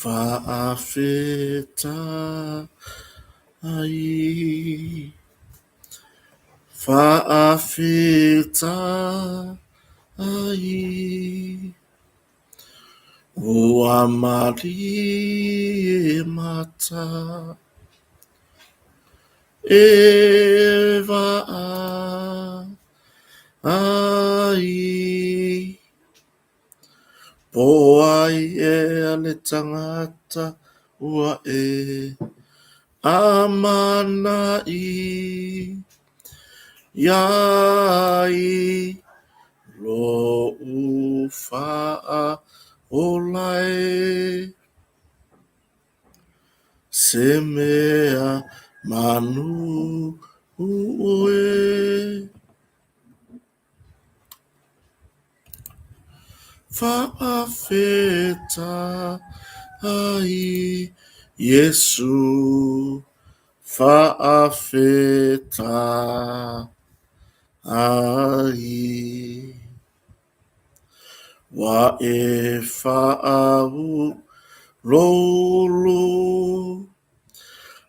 Faafetai, faafetai, ua malie mata e vaai. Po ai ea le tagata ua e amanaia ai lou faaola e. Se mea manu ʻoe. Faafetai Iesu, faafetai. Ua e faauloulou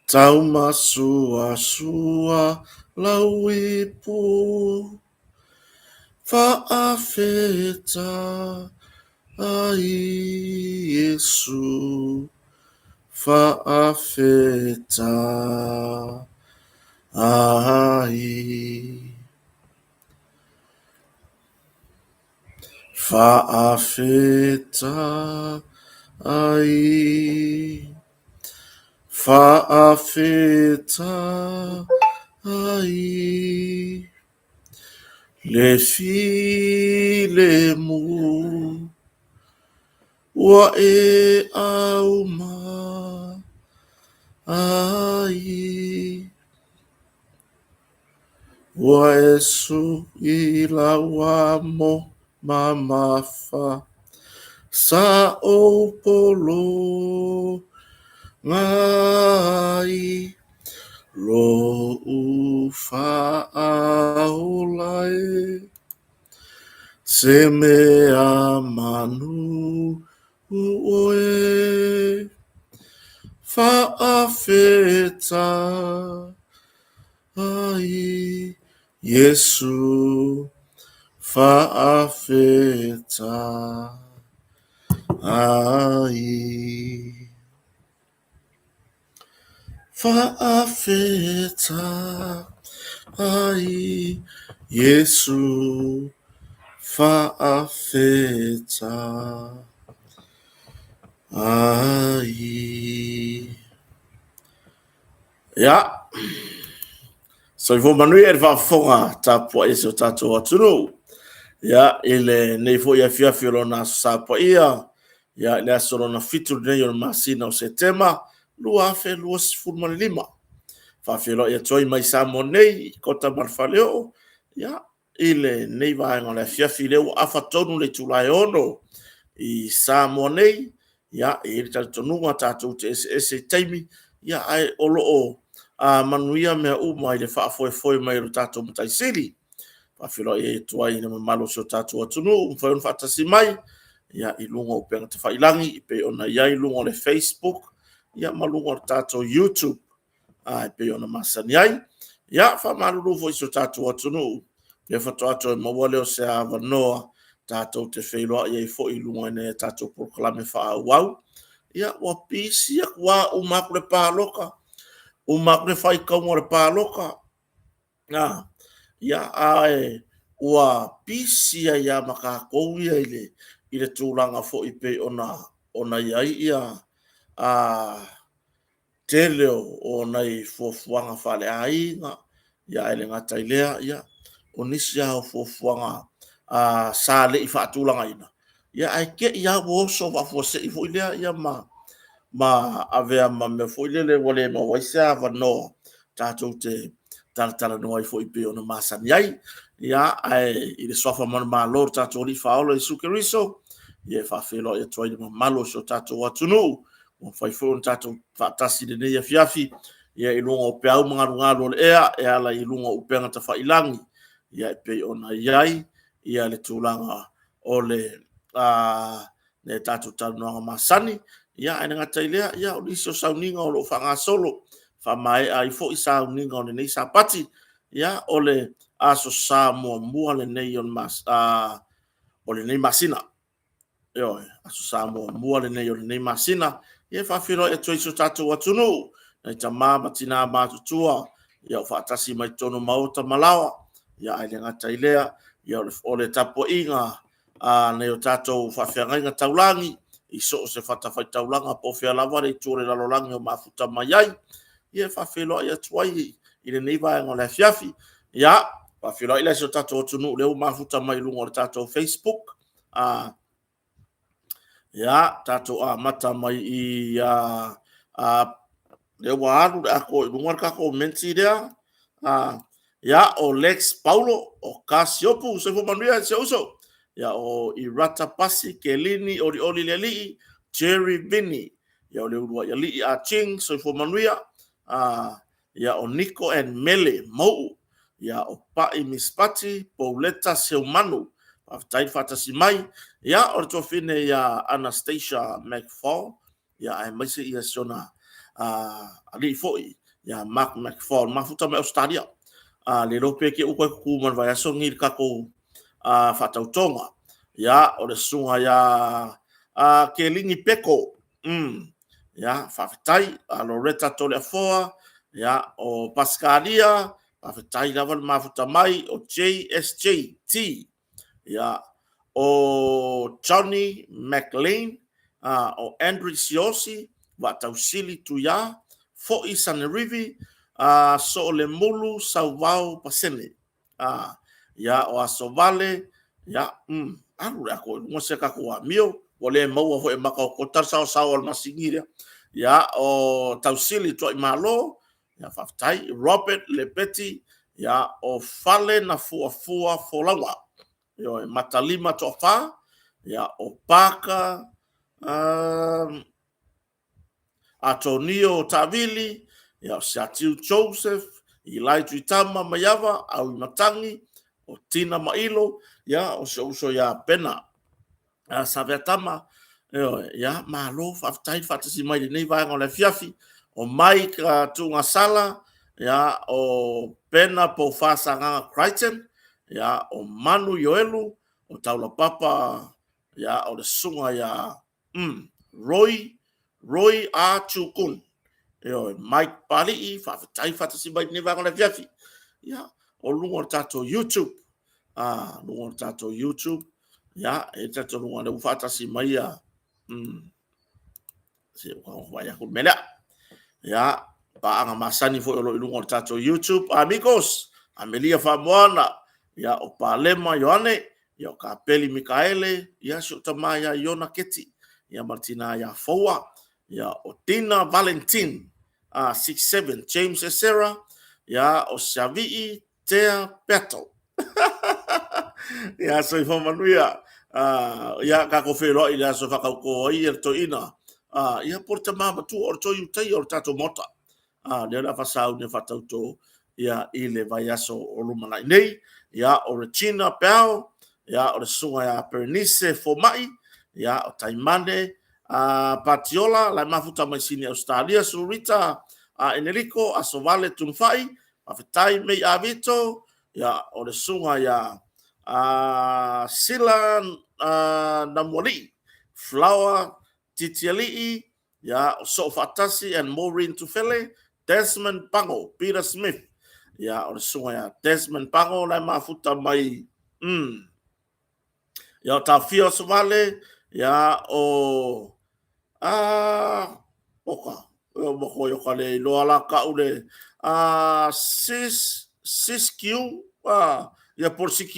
taumasuasua lau ipu. Faafetai Iesu, faafetai. Faafetai, faafetai. Le filemu ua e aumai. Ua e sui lau amo mamafa sa ou pologa ai lou faaola e. Se mea manu ʻoe. Faafetai Iesu, faafetai. Faafetai Iesu, faafetai. Ia, soifua manuia i le faafofoga tapuai a si o tatou atunuu. Ia, i lenei foi afiafi o lona Aso Sa paia, ia, i le aso lona 7 lenei o le masina o Setema 2025. Faafeiloai atu ai mai Samoa nei i Kota ma le Faleoo, ia, i lenei vaega o le afiafi lea ua afa tonu le itula e 6 i Samoa nei. Ia, e i ai le talitonuga tatou te eseese i taimi, ia, ae o lo o manuia mea uma i le faafoefoe mai o le tatou Matai Sili. Faafeiloai atu ai i le mamalu o si o tatou atunuu, mafai ona faatasi mai ia, i luga o upega tafailagi e pei ona i ai i luga o le Facebook ia, ma luga o le tatou YouTube e pei ona masani ai. Ia, faamalulu foi i si o tatou atunuu, lea faatoa toe maua lea o se avanoa tatou te feiloai ai foi i luga i nai a tatou polokalame faaauau. Ia, ua pisi aku lava, uma aku le paloka, uma aku le faitauga o le paloka. Ia, ae ua pisi ai lava ma tatou ia i le tulaga foi pei ona i ai ia tele o nai fuafuaga faaleaiga, ia ae le gata i lea, ia, o nisi lava o fuafuaga sa le i faatulagaina, ia ae te i lava ua oso faafuasei foi lea, ia ma avea ma mea foi lele ua le maua ai se avanoa tatou te talatalanoa ai foi pei ona masani ai. Ia, ae i le suafa manumalo o le tatou Alii Faaola Iesu Keriso, ia e faafeiloai atu ai i le mamalu o si o tatou atunuu, ua mafai foi ona tatou faatasi i lenei afiafi, ia i luga o peau ma galugalu o le ea e ala i luga o upega tafailagi. Ia, e pei ona i ai ia le tulaga o le le tatou talanoaga masani. Ia, ae le gata i lea, ia o nisi o sauniga o lo o faagasolo, faamaea ai foi sauniga o lenei Sapati. Ia, o le Aso Sa muamua lenei o le mas, o lenei masina. Ioe, Aso Sa muamua lenei o lenei masina. Ia, e faafeiloai atu ai i si o tatou atunuu, nai tama ma tina matutua, ia o faatasi mai totonu o maota ma laoa. Ia ae le gata i lea, ia o le tapuaiga a nai o tatou faafeagaiga taulagi i so o se fatafaitaulaga po o fea lava le itu o le lalolagi o mafuta mai ai. Ia e faafeiloai atu ai i lenei vaega o le afiafi. Ia, faafeiloai la i si o tatou atunuu lea ua mafuta mai i luga o le tatou Facebook. Ia, tatou amata mai i lea ua alu le ato i luga le tatou menti lea. Ia, o Lex Paulo, o Kasiopu, soifua manuia si ou uso. Ia, o Irata Pasi, Kelini, Olioli le Alii, Jerry Vini. Ia, o le Uluai Alii Ah Ching, soifua manuia. Ia, o Niko and Mele Mou'u. Ia, o Pa'i Mispati, Pauleta Seumanu. Faafetai le faatasi mai. Ia, o le tuafafine ia Anastasia McFall, ia aemaise ia si ona alii foi ia Mark McFall, mafuta mai Ausetalia. Le iloa pe te uta e tutu ma le vaiaso lenei i le tatou faatautoga. Ia, o le susuga ia Kelini Peko. Ia, faafetai. Loretta Toleafoa, ia, o Pasikalia, faafetai lava le mafuta mai, o JSJT, ia, o Johnny McLean, o Andrew Siosi, Vaatausili Tuia, Foi Sanerivi, Soolemulu Sauvao Pasene. Ia, o Asovale, ia, alu le ato i luga si a tatou amio, ua le maua foi e maka o tota le saosao a le masini lea. Ia, o Tausili Tuaimalo, ia, faafetai. Robert Lepeti, ia, o Fale na Fuafua Folauga, ioe, Matalima Toafa, ia, o Paka, Atonio Taavili, ia, o Siatiu Joseph, Eli Tuitama Maiava, Auimatagi, o Tina Mailo, ia, o si ou uso ia Pena Saveatama, ioe, ia, malo faafetai le faatasi mai i lenei vaega o le afiafi. O Mike Tuugasala, ia, o Pena Poufa Sagaga Crichton, ia, o Manu Ioelu, o Taulapapa, ia, o le susuga ia Roy, Roy A. Chukun, ioe, Mike Palii, faafetai faatasi mai i lenei vaega o le afiafi. Ia, o luga o le tatou YouTube, luga o le tatou YouTube, ia, e tatou luga lea ua faatasi mai ia, se ua vaai atu le mea lea. Ia, paaga masani foi o lo o i luga o le tatou YouTube. Amigos, Amelia Faamoana, ia, o Palema Ioane, ia, o Kapeli Mikaele, ia, si ou tama ia Iona Keti, ia, ma le tina ia Foua, ia, o Dina Valentin, 67, James Esera, ia, o Siavii Tea Peato. Ia, soifua manuia. Ia, tatou feiloai i le aso e faatauto ai le toeaina. Ia, po o le tama matua o le toi Utaia o le tatou Maota. Lea o le a faasauni e faatauto ia, i le vaiaso o lumanai nei. Ia, o Regina Bell, ia, o le susuga ia Bernice Fomai, ia, o Taimane Patiola, la e mafuta mai Sini Ausetalia, Surita Enerico, Asovale Tunufai, faafetai Mei Avito, ia, o le susuga ia Sila Namualii, Flower Titialii, ia, o Soofaatasi and Maureen Tufele, Desmond Pango, Peter Smith, ia, o le susuga ia Desmond Pango, la e mafuta mai, ia, o Taofia Osovale, ia, o oka, o o ka le iloa la kau le sis, sis Q, ia po le CQ,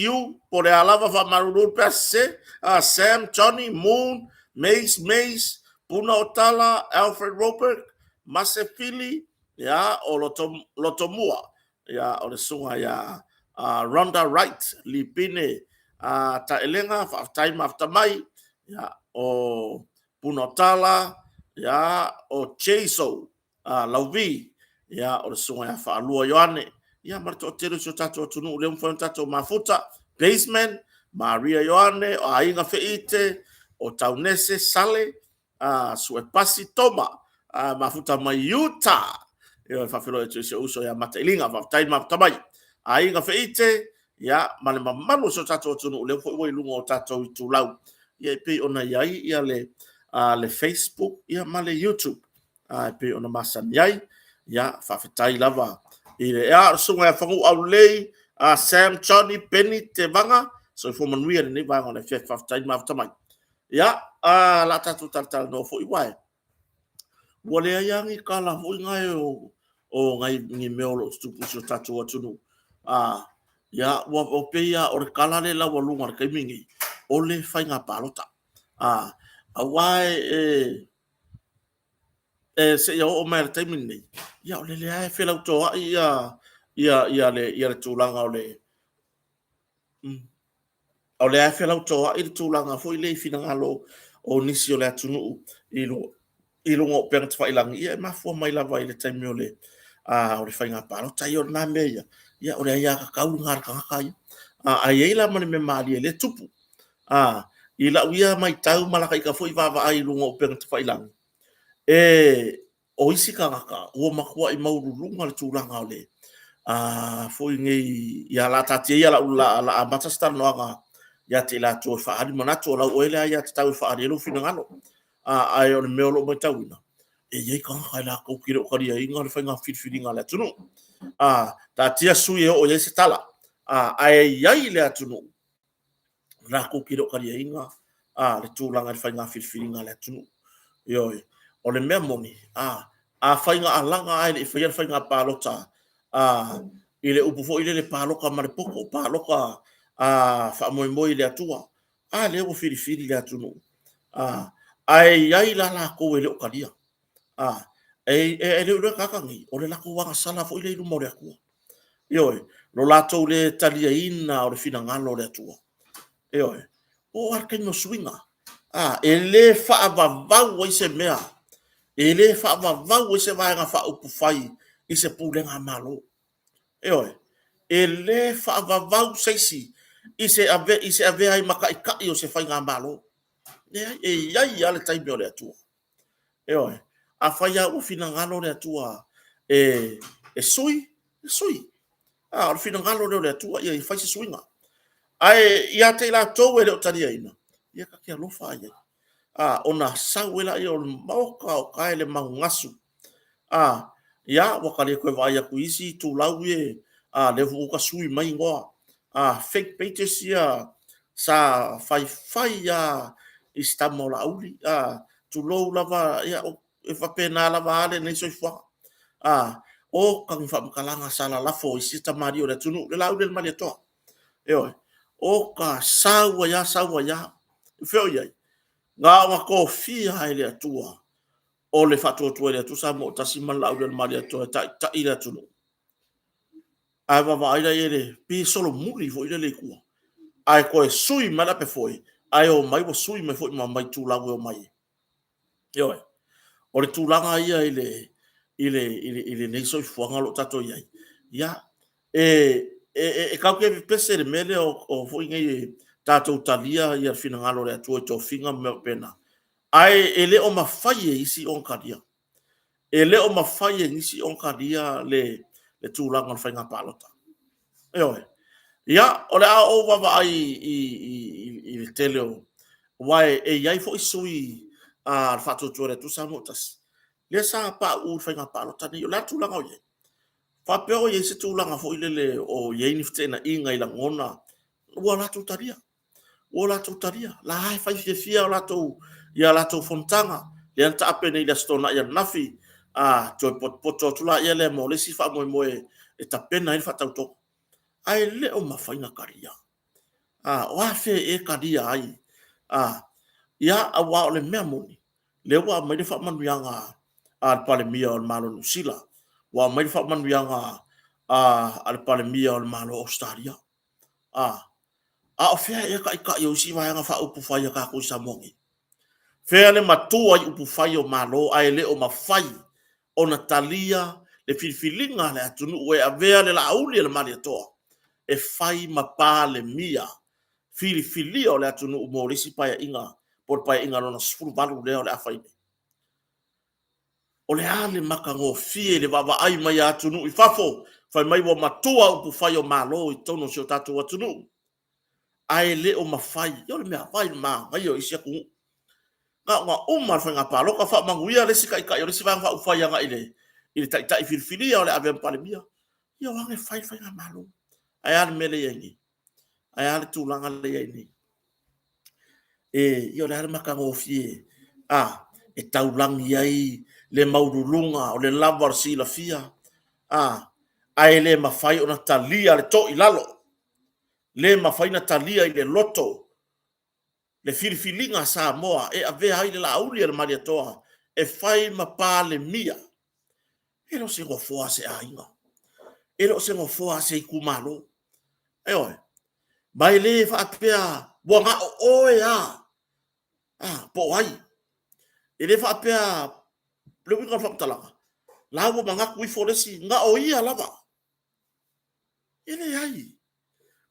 po le a lava faamalulu pe a sese, Sam, Johnny, Moon, Mace, Mace, Puna Otala, Alfred Robert, Mase Fili, ia, o Loto, Lotomua, ia, o le susuga ia Rhonda Wright, Lipine Taelega, faafetai mafuta mai, ia, o Puna Otala, ia, o Jaso, Lauvi, ia, o le susuga ia Faalua Ioane. ia ma le toatele o si o tatou atunuu lea ua mafai ona tatou mafuta, Baseman, Maria Ioane, o Aiga Feite, o Taunese Sale, Suepasi Toma, mafuta mai Utah. Ioe, faafeiloai atu i si ou uso ia Matailiga, faafetai le mafuta mai. Aiga Feite, ia, ma le mamalu o si o tatou atunuu, lea foi ua i luga o tatou itulau, ia e pei ona i ai ia le Facebook ia ma le YouTube e pei ona masani ai. Ia, faafetai lava i le susuga ia Fagu'u Aulelei, Sam Johnny Penny Tevaga, soifua manuia i lenei vaega o le afiafi, faafetai le mafuta mai. Ia, o le a tatou talatalanoa foi, aua ua leai lava ni tala foi nei o ni mea o lo o tutupu i si o tatou atunuu. Ia, ua pei lava o le tala lea e laualuga i le taimi lenei, o le faiga palota. Aua seia oo mai lava i le taimi lenei, ia o lea lava e felautoai le tulaga o le... O lea lava e felautoai le tulaga foi lea i finagalo o nisi o le atunuu i luga o upega tafailagi, ia e mafua mai lava i le taimi o le faiga palota. Ia o lena mea ia, ia o le aiatatau lena a le tagata ia. Ae i ai la ma le mea malie o lea e tupu. I lau ia matau ma lata foi ita vaavaai i luga o upega tafailagi, o isi tagata ua matuai maualuluga le tulaga o le foi nei, ia o le a taatia ia o le a amata se talanoaga ia te i latou e faaali manatu, o lau oe lea aiatatau e faaali ai lou finagalo. Ae o le mea o lo o matauina, e i ai tagata latou te le o taliaina le faiga filifiliga a le atunuu. Taatia sui usufono e oo i ai se tala, ae i ai le atunuu latou te le o taliaina le tulaga i le faiga filifiliga a le atunuu. Ioe. O le mea moni, afai na alaga lava ae le i faia le faiga palota i le upu foi lele palota ma le poto, palota faamoemoe i le Atua, a lea ua filifili le atunuu. Ae i ai la latou e le o talia. E le o iloa e tagata nei, o le latou agasala foi lea i luma o le Atua. Ioe, lo latou le taliaina o le finagalo o le Atua. Ioe. Ua oo lava i le taimi o suiga. E le faavavau ai se mea, e le faavavau ai se Vaega Faaupufai i se pulega a Malo. Ioe. E le faavavau se isi i se avea ai ma taitai o se faigamalo. Leai, e i ai lava le taimi o le Atua. Ioe. Afai lava ua finagalo le Atua e sui, e sui. O le finagalo lea o le Atua ia fai se suiga. Ae ia te i latou e le o taliaina, ia ta te alofa lava i ai, ona sau ai lea o le maota o ta e le magugasu. Ia, ua ta le toe vaai atu i isi itulau ia, lea foi ua tasui mai igoa, fake pages ia sa faifai lava i si tama o Laauli, tulou lava, e faapena lava lenei soifuaga. Oka ni faamatalaga sa lalafo i si tamalii o le atunuu le Laaulialemalietoa. Ioe. Oka, sau ai lava sau ai lava. O fea o i ai? Na ona tofia lava e le Atua o le Faatuatua i le Atua Samoa ua Tasi ma le Laaulialemalietoa e taitai le atunuu. Ae vaavaai la i ai, pei e solomuli foi lele i tua, ae toe sui mai le apefoe, ae omai ua sui mai foi ma itulau e omai ai. Ioe. O le tulaga ia i lenei soifuaga o lo o tatou i ai, ia, e tatou te pepese i le mea lea o foi nei tatou talia le finagalo o le Atua i tofiga ma mea faapena, ae e le o mafai e isi ona talia. E le o mafai e nisi ona talia le tulaga o le faiga palota. Ioe. Ia, o le a ou vaavaai i le tele o... aua e i ai foi sui usufono o le Faatuatua i le Atua Samoa ua Tasi, lea sa pauu i le faiga palota nei. O le a le tulaga o i ai? Faapea o i ai se tulaga foi lele o i ai ni feteenaiga i lagona, ua latou talia, ua latou talia. O la e fai fiafia a latou fonotaga, lea na taape nei i le Aso Toonai ananafi, toe potopoto atu lea mo le isi faamoemoe e tapena ai le faatautoga. Ae le o mafai ona talia. O afea ea e talia ai? Ia, aua o le mea moni, lea ua aumai le faamanuiaga a le Palemia o le Malo o Niu Sila, ua aumai le faamanuiaga a le Palemia o le Malo o Ausetalia. A o fea ea taitai o isi Vaega Faaupufai a tatou i Samoa nei? Fea le matua i upufai o Malo ae le o mafai ona talia le filifiliga a le atunuu e avea le Laauli a le Malietoa e fai ma Palemia filifilia o le atunuu mo le isi Paeaiga, po o le Paeaiga lona 18 lea o le a fai nei. O le a le matagofie i le vaavaai mai a atunuu i fafo, fai mai ua matua upufai o Malo i totonu o si o tatou atunuu, ae le o mafai. Ia o le mea vaai i le manaia o isi atunuu. Na ona uma lava o le faiga palota faamanuia le isi taitai o le isi Vaega Faaupufai agai i le taitai filifilia o le a avea ma Palemia. Ia o age fai le faigamalo. Ae a le mea lea e i ai nei? Ae a le tulaga lea e i ai nei? E, ia o le a le matagofie a, e taulagi ai le maululuga o le lava o le silafia, a, ae le mafai ona talia le to i lalo, le mafai ona talia i le loto le filifiliga a Samoa e avea ai le Laauli a le Malietoa e fai ma Palemia. E le o se nofoa a se aiga, e le o se nofoa a se itumalo. Ioe. Ma e le faapea ua na o oe lava po o ai. E le faapea, o le uiga o le faamatalaga, la ua manatu ifo le isi, na o ia lava. E leai.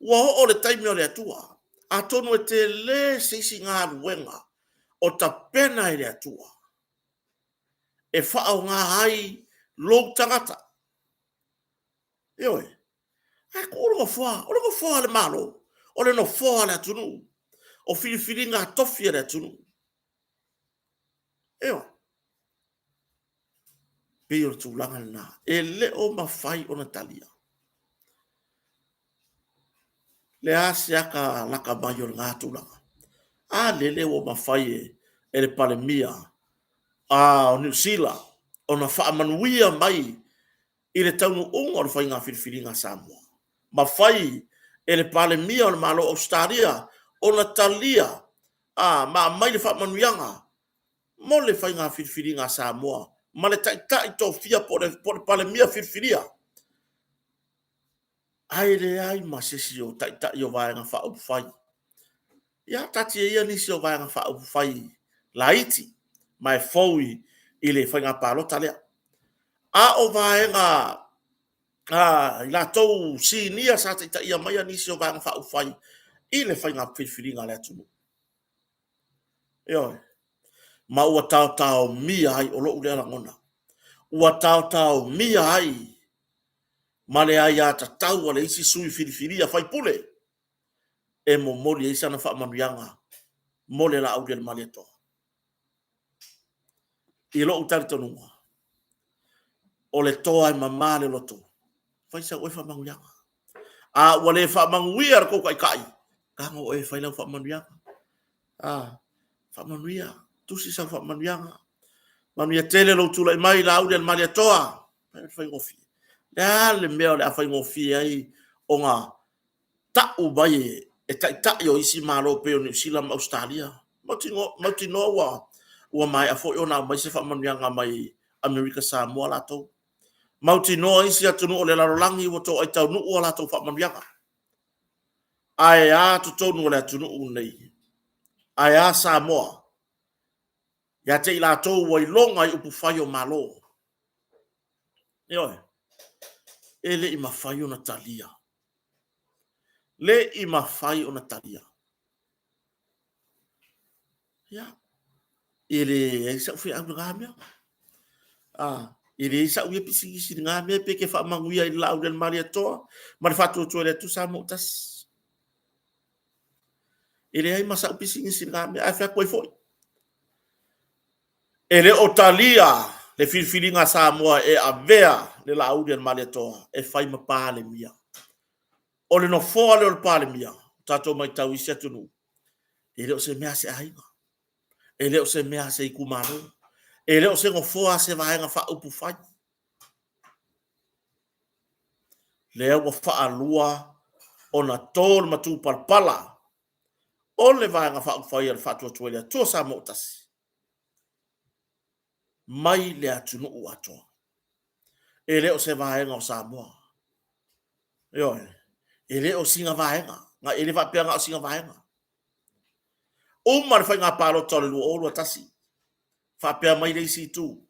Ua oo le taimi o le Atua. Atonu e tele se isi galuega o tapena e le Atua e faaaoga ai lou tagata. Ioe. Ae tuu le nofoa, o le nofoa o le Malo, o le nofoa o le atunuu, o filifiliga tofi a le atunuu. Ioe. Pei o le tulaga lena, e le o mafai ona talia. Le a se ata lata mai o lena tulaga? A lele ua mafai e le Palemia o Niu Sila ona faamanuia mai i le taunuuga o le faiga filifiliga a Samoa, mafai e le Palemia o le Malo o Ausetalia ona talia ma aumai le faamanuiaga mo le faiga filifiliga a Samoa ma le taitai tofia po o le Palemia filifilia. Ae leai ma se isi o taitai o Vaega Faaupufai. Ia, taatia ia nisi o Vaega Faaupufai laiti ma e fou i le faiga palota lea. A o vaega i latou sinia sa taitaia maia nisi o Vaega Faaupufai i le faiga filifiliga a le atunuu. Ioe. Ma ua taotaomia ai, o lou lea lagona, ua taotaomia ai ma le aiatatau a le isi sui filifilia faipule e momoli ai sana faamanuiaga mo le Laauli a le Malietoa. I lou talitonuga, o le toa e mama le loto, fai sau oe faamanuiaga. A ua le faamanuia le tou taitai, tago oe e fai lau faamanuiaga. A, faamanuia, tusi sau faamanuiaga. Manuia tele lou tulai mai Laauli a le Malietoa. Faigofie. Le a le mea o le a faigofie ai ona tau mai e taitai o isi Malo pei o Niu Sila ma Ausetalia. Mautinoa ua maea foi ona aumai se faamanuiaga mai Amerika Samoa latou. Mautinoa isi atunuu o le lalolagi ua toai taunuu a latou faamanuiaga. Ae a totonu o le atunuu lenei? Ae a Samoa? Ia te i latou ua iloga i upufai o Malo. Ioe. E le i mafai ona talia. Le i mafai ona talia. Ia, e leai sau feau i lena mea. E leai sau ia pisinisi i lena mea pe te faamanuia i le Laauli a le Malietoa ma le Faatuatua i le Atua Samoa ua Tasi. E leai ma sau pisinisi i lena mea, ae fai atu ai foi. E le o talia le filifiliga a Samoa e avea le Laauli a le Malietoa e fai ma Palemia. O le nofoa lea o le Palemia, tatou matau i isi atunuu, e le o se mea a se aiga, e le o se mea a se itumalo, e le o se nofoa a se Vaega Faaupufai. Lea ua faalua ona to le matupalapala o le Vaega Faaupufai a le Faatuatua i le Atua Samoa ua Tasi mai le atunuu atoa. E le o se vaega o Samoa. Ioe. E le o sina vaega. E le faapea na o sina vaega. Uma le faiga palota o le 2021, faapea mai le isi itu.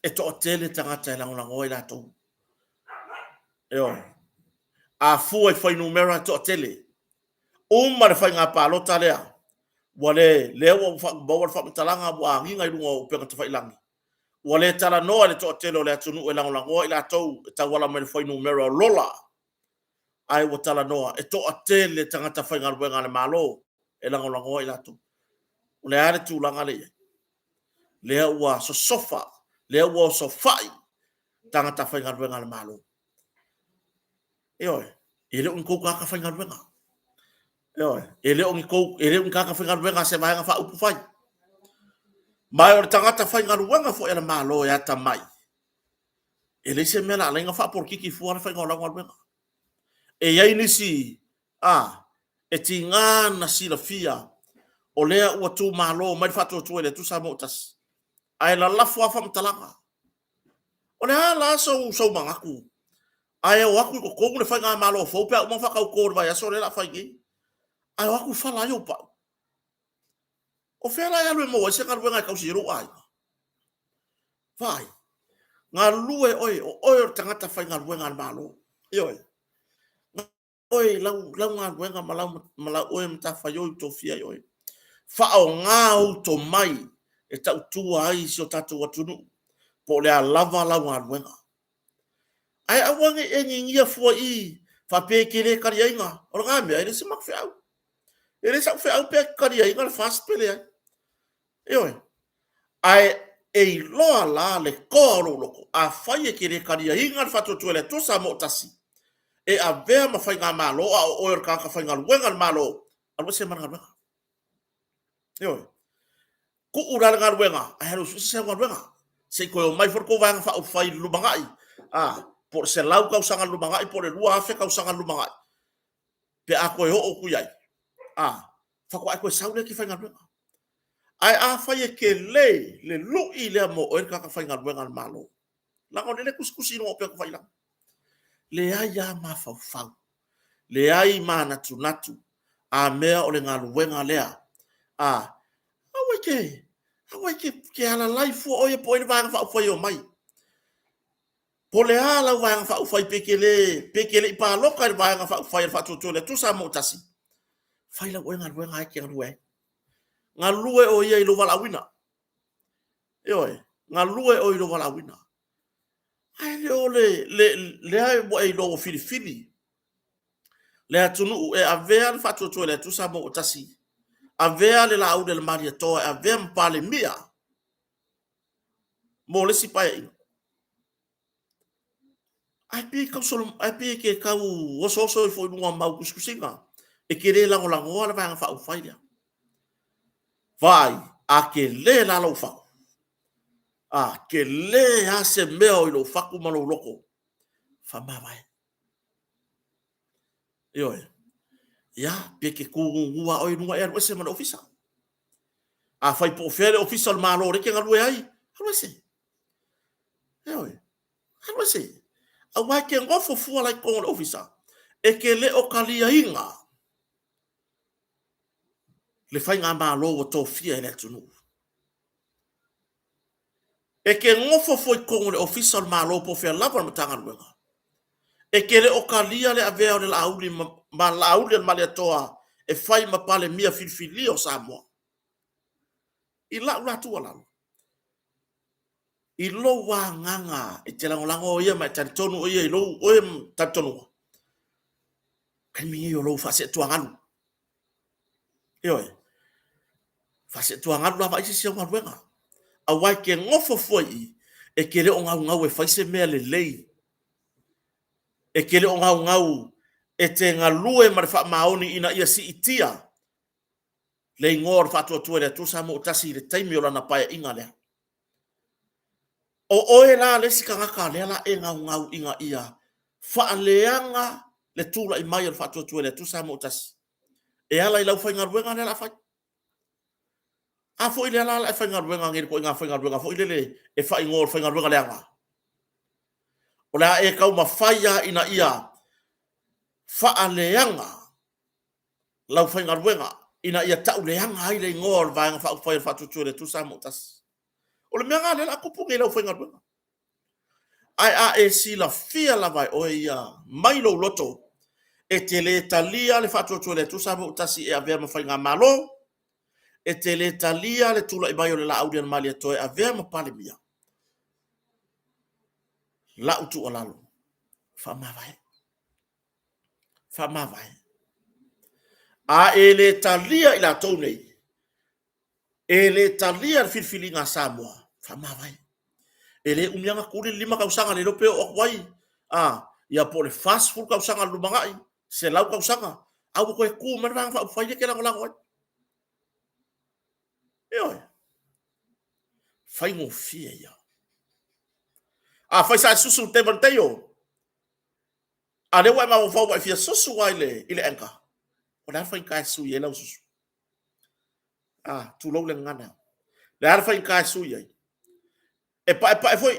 E toatele tagata e lagolagoa i latou. Ioe. A fua i fuainumera e toatele. Uma le faiga palota lea, ua le, lea ua maua le faamatalaga ua agiga i luga o upega tafailagi, ua le talanoa i le toatele o le atunuu e lagolagoa i latou e tauala mai i le fuainumera o lola, ae ua talanoa e toatele tagata faigaluega a le Malo e lagolagoa i latou. O le a le tulaga lea e i ai? Lea ua sosofa, lea ua osofai tagata faigaluega a le Malo. Ioe, e le o ni tou tagata faigaluega. Ioe, e le o ni tou, e le o ni tagata faigaluega a se Vaega Faaupufai. Ma o le tagata faigaluega foi a le Malo e atamai, e leai se mea o le a ala ai ona faapolokiki fua le faiga o lau galuega. E i ai nisi a, e tiga ona silafia o lea ua tumalo mai le Faatuatua i le Atua Samoa ua Tasi, ae lalafo lava faamatalaga. O le a la sou, sou manatu ae o atu i totonu le faigamalo fou pe a uma ona faatauto i le vaiaso lea o le a fai nei, ae o atu fala ai ou pau? O fea la e alu e maua ai se galuega e tausi ai lou aiga? Vaai, galulue oe, o oe o le tagata faigaluega a le Malo. Ioe. Oe i lau, lau galuega ma lau, ma lau oe matafaioi ua tofia ai oe. Faaaoga ou tomai e tautua ai si o tatou atunuu, po o le a lava lau galuega. Ae aua ne i e ninia fua i i faapea e te le taliaina. O lena mea, e le o se matou feau. E le sau feau pe taliaina le FAST pe leai. Ioe. Ae e iloa la le toa o lou loto, afai e te le taliaina le faatuatua i le Atua Samoa ua Tasi, e avea ma faigamalo a o oe o le tagata faigaluega a le Malo, alu ese ma le galuega. Ioe. Tuu la le galuega, ae alu e sue se isi galuega. Se i toe omai foi le tou Vaega Faaupufai i le lumanai, a, po o le 100 tausaga i le lumanai po o le 2000 tausaga i le lumanai, pe a toe oo atu i ai, a, faatoa e toe sau lea e te faigaluega. Ae afai e tele le lui lea mo oe le tagata faigaluega a le Malo, leaga o lea e tusitusi i luga o upega tafailagi, leai lava mafaufau, leai manatunatu, a mea o le galuega lea, a, aua e te, aua e te alalai fua o ia po o ai le Vaega Faaupufai e omai. Po o le a lau Vaega Faaupufai pe te le, pe te le i palota i le Vaega Faaupufai a le Faatuatua i le Atua Samoa ua Tasi, fai lau oe galuega e te galue ai. Galue oe ia i lou valaauina. Ioe, galue oe i lou valaauina. Ae le o le, le, lea ua e iloa ua filifili le atunuu e avea le faatuatua i le Atua Samoa ua Tasi, avea le Laauli a le Malietoa e avea ma Palemia mo le isi Paeaiga. Ae pei e tau solo, ae pei e te tau osooso ifo i luga o mau tusitusiga, e te le lagolagoa le Vaega Faaupufai lea. Vaai, a tele la lou fatu, a tele lava se mea o i lou fatu ma lou loto, faamavae. Ioe. Ia, pe te tu gugu lava oe i luga e alu ese ma le ofisa. Afai po o fea le ofisa o le Malo o lea e te galue ai, alu ese. Ioe. Alu ese. Aua e te nofo fua la i totonu o le ofisa, e te le o taliaina le faigamalo ua tofia e le atunuu. E te nofo fua i totonu o le Ofisa o le Malo po o fea lava le Matagaluega, e te le o talia le avea o le Laauli ma Laauli a le Malietoa e fai ma Palemia filifilia o Samoa. I lau la tuualalo, i lou agaga e te lagolago ia ma e talitonu oe ia i lou oe talitonuga, taimi nei o lou faaseetuagalu. Ioe. Faaseetuagalu la vaai se isi au galuega. Aua e te nofo fua i i, e te le o gaugau e fai se mea lelei. E te le o gaugau e te galue ma le faamaoni ina ia siitia le igoa o le Faatuatua i le Atua Samoa ua Tasi i le taimi o lana paeaiga lea. O oe la le isi tagata lea la e gaugau ina ia faaleaga le tulai mai o le Faatuatua i le Atua Samoa ua Tasi e ala i lau faigaluega lea o le a fai. A foi lea la o le a e faigaluega nei i le ituaiga faigaluega foi lele e faaigoa o le faigaluega leaga, o le a e taumafai lava ina ia faaleaga lau faigaluega ina ia tauleaga ai le igoa o le Vaega Faaupufai o le Faatuatua i le Atua Samoa ua Tasi. O le mea lena o lea o le a tupu nei i le aufaigaluega. Ae a e silafia lava e oe ia mai lou loto, e te lē talia le faatuatua i le Atua Samoa-tasi e avea ma faigamalo, e te lē talia le tulai mai o le Laaulialemalietoa e avea ma Palemia, la'u tuualalo, faamavae. Faamavae. A e lē talia i latou nei, e lē talia le filifiliga a Samoa, faamavae. E lē umi lava ona tuli le 5 tausaga, le iloa pe oo atu ai, a, ia po o le 40 tausaga i le lumanai, 100 tausaga, a ua toe tu mai le Vaega Faaupufai lea e te lagolago ai. Ioe. Faigofie ia. Afai sa e susu i le Devon Teio, a lea ua e mafaufau ua e fia susu lava i le Anchor, o le a le faigata e sui ai lau susu? Ah, tulou le gagana. Le a le faigata e sui ai? E paepae foi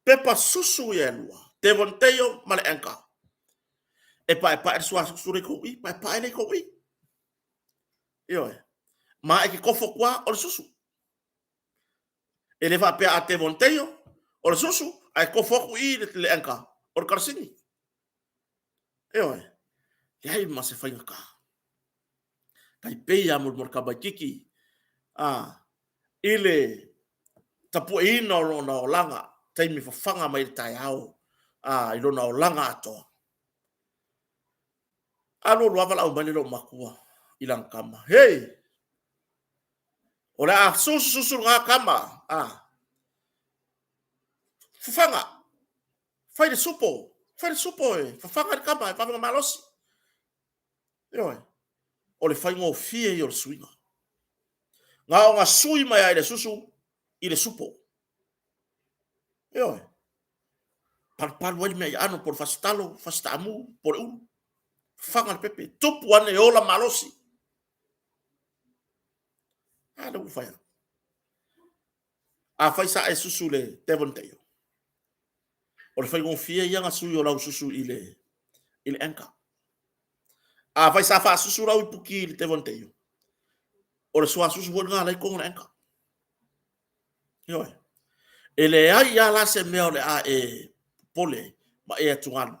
pepa susu ia e lua, Devon Teio ma le Anchor. E paepae le sua susu le i kou i, paepae le i kou i. Ioe. Ma e te kofo atu o le susu. E le faapea a Devon Teio, o le susu, ae kofo atu i le Anchor, o le kalasini. Ioe. Leai ma se faigata. Tai pei lava mo le tamaititi a, i le tapueina o lona olaga, taimi fafaga mai le taeao a, i lona olaga atoa. Alu alu lava valaau mai le lou matua i lana tama. Hei! O le a susu susu lena tama. A. Fafaga! Fai le supo! Fai le supo e fafaga le tama e vave ona malosi. Ioe. O le faigofie ia o le suiga. Na ona sui mai lava i le susu i le supo. Ioe. Palupalu ai le mea i aano po o le fasitalo, fasitaamu, po o le ulu. Fafaga le pepe, tupu ane e ola malosi. A lea ua fai atu. Afai sa e susu i le Devon Dale, o le faigofie ia na sui o lau susu i le, i le anchor. Afai sa faasusu lau ipuki i le Devon Dale, o le suasusu foi lena la i totonu o le anchor. Ioe. E leai lava la se mea o le a e popole ma e atugalu.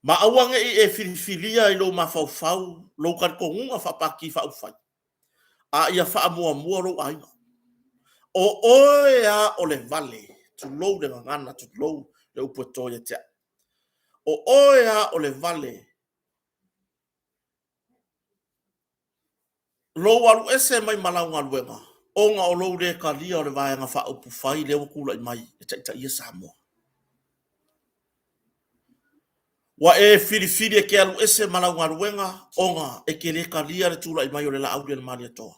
Ma aua ne i e filifilia i lou mafaufau lou talitonuga faapati faaupufai, a ia faamuamua lou aiga. O oe lava o le vale, tulou le gagana, tulou le upu e to ia te au. O oe lava o le vale, lou alu ese mai ma lau galuega, ona o lou lē talia o le Vaega Faaupufai lea ua tulai mai e taitaia Samoa. Ua e filifili e te alu ese ma lau galuega ona e te lē talia le tulai mai o le Laaulialemalietoa.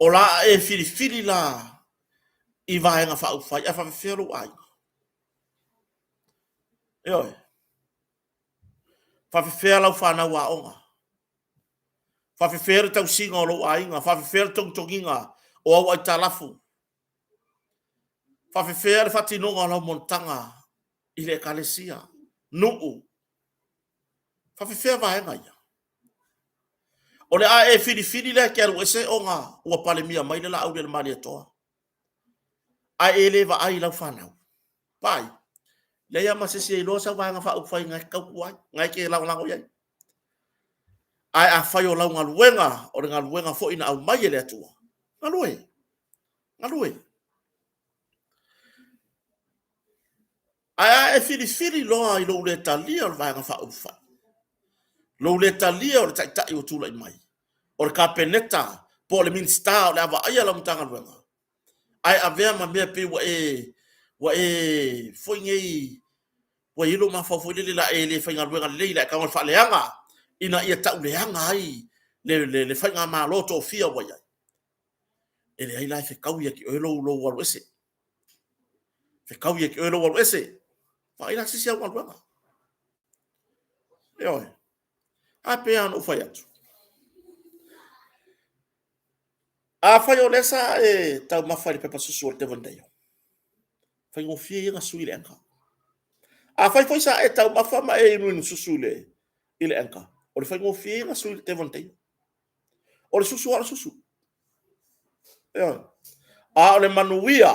O la a e filifili la i Vaega Faaupufai ae faapefea lou aiga? Ioe. Faapefea lau fanau aoga? Faapefea le tausiga o lou aiga? Faapefea le togitogiga o au aitalafu? Faapefea le faatinoga o lau monotaga i le Ekalesia, nuu? Faapefea vaega ia? O le a e filifili lea e te alu ese ona ua Palemia mai le Laaulialemalietoa, ae e le vaai i lau fanau. Vaai, leai lava ma se isi e iloa sau Vaega Faaupufai na e te tautua ai, na e te lagolago i ai. Ae afai o lau galuega, o le galuega foi na aumai e le Atua, galue, galue. Ae a e filifili loa i lou lē talia o le Vaega Faaupufai, lou lē talia o le Taitai ua tulai mai, o le Kapeneta po o le Minisita o le a vaaia lau Matagaluega, ae avea ma mea pei ua e, ua e foi nei, ua i ai lou mafaufau foi lele la e le faigaluega lelei, la e tago e faaleaga ina ia tauleaga ai le, le, le faigamalo tofia ua i ai. E leai la e fetaui ia te oe lou, lou alu ese. Fetaui ia te oe lou alu ese. Vaai la se isi au galuega. Ioe. A pei lava ona ou fai atu. Afai o lea sa e taumafa i le pepa susu o le Devon Dale, faigofie ia ona sui i le anchor. Afai foi sa e taumafa ma e inuinu susu i le, i le anchor, o le faigofie ia ona sui i le Devon Dale. O le susu lava o le susu. Ioe. A o le manuia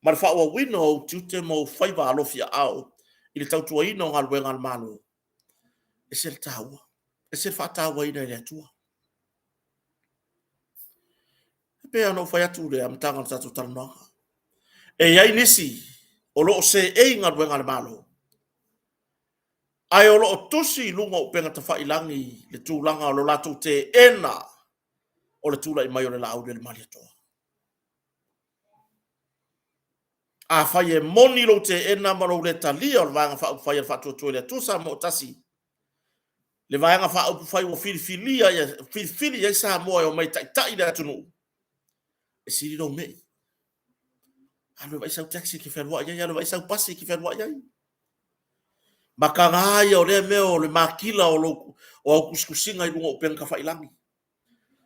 ma le faaauauina o ou tiute ma ou faiva alofiaao i le tautuaina o galuega a le Malo, ese le taua, ese le faatauaina e le Atua. E pei ona ou fai atu i le amataga o le tatou talanoaga, e i ai nisi o lo o seei i galuega a le Malo, ae o lo o tusi i luga o upega tafailagi le tulaga o lo latou teena o le tulai mai o le Laauli a le Malietoa. Afai e moni lou teena ma lou le talia o le Vaega Faaupufai a le Faatuatua i le Atua Samoa ua Tasi, le Vaega Faaupufai ua filifilia, filifili i ai Samoa e omai e taitai le atunuu, e sili lou me'i. Alu e vaai sau taxi e te fealuai ai, alu e vaai sau pasi e te fealuai ai. Mataga ia o lea mea o le matila o au tusitusiga i luga o upega tafailagi.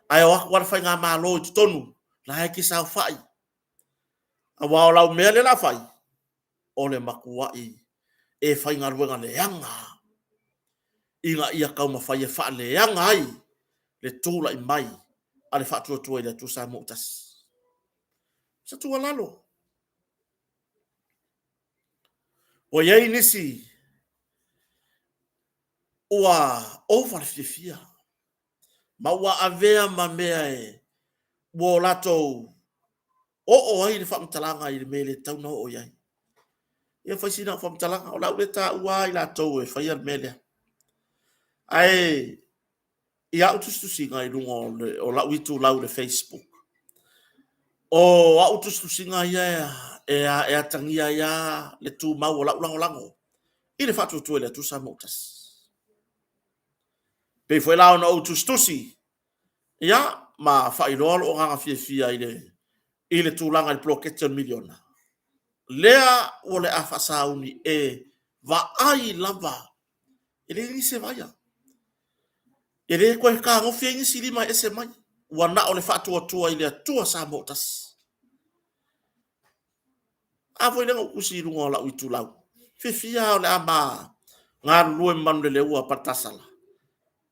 Ae o atu lava le faigamalo i totonu, la e te saofai. Aua o lau mea lea o le a fai, o le matuai e faigaluega leaga lava ina ia taumafai e faaleaga ai le tulai mai a le Faatuatua i le Atua Samoa ua Tasi. O se tuualalo, ua i ai nisi ua ova le fiafia ma ua avea ma mea ua latou oo ai le faamatalaga i le mea e le tatau ona oo i ai. Ia fai sina au faamatalaga, o le a ou le taua lava i latou e faia le mea lea. Ae i au tusitusiga i luga o lau itulau i le Facebook, o au tusitusiga ia e atagia ai lava le tumau o lau lagolago i le Faatuatua i le Atua Samoa ua Tasi. E pei foi la ona ou tusitusi, ia, ma faailoa lou agaga fiafia i le tulaga i le poloketi o le miliona, lea o le a faasauni e vaai lava, e leai nisi e vaaia. E le toe fetagofi ai nisi lima e ese mai, ua na o le Faatuatua i le Atua Samoa ua Tasi. A foi lea na ou tusi i luga o lau itulau, fiafia lava o le a ma galulue ma Manuleleua Paletasala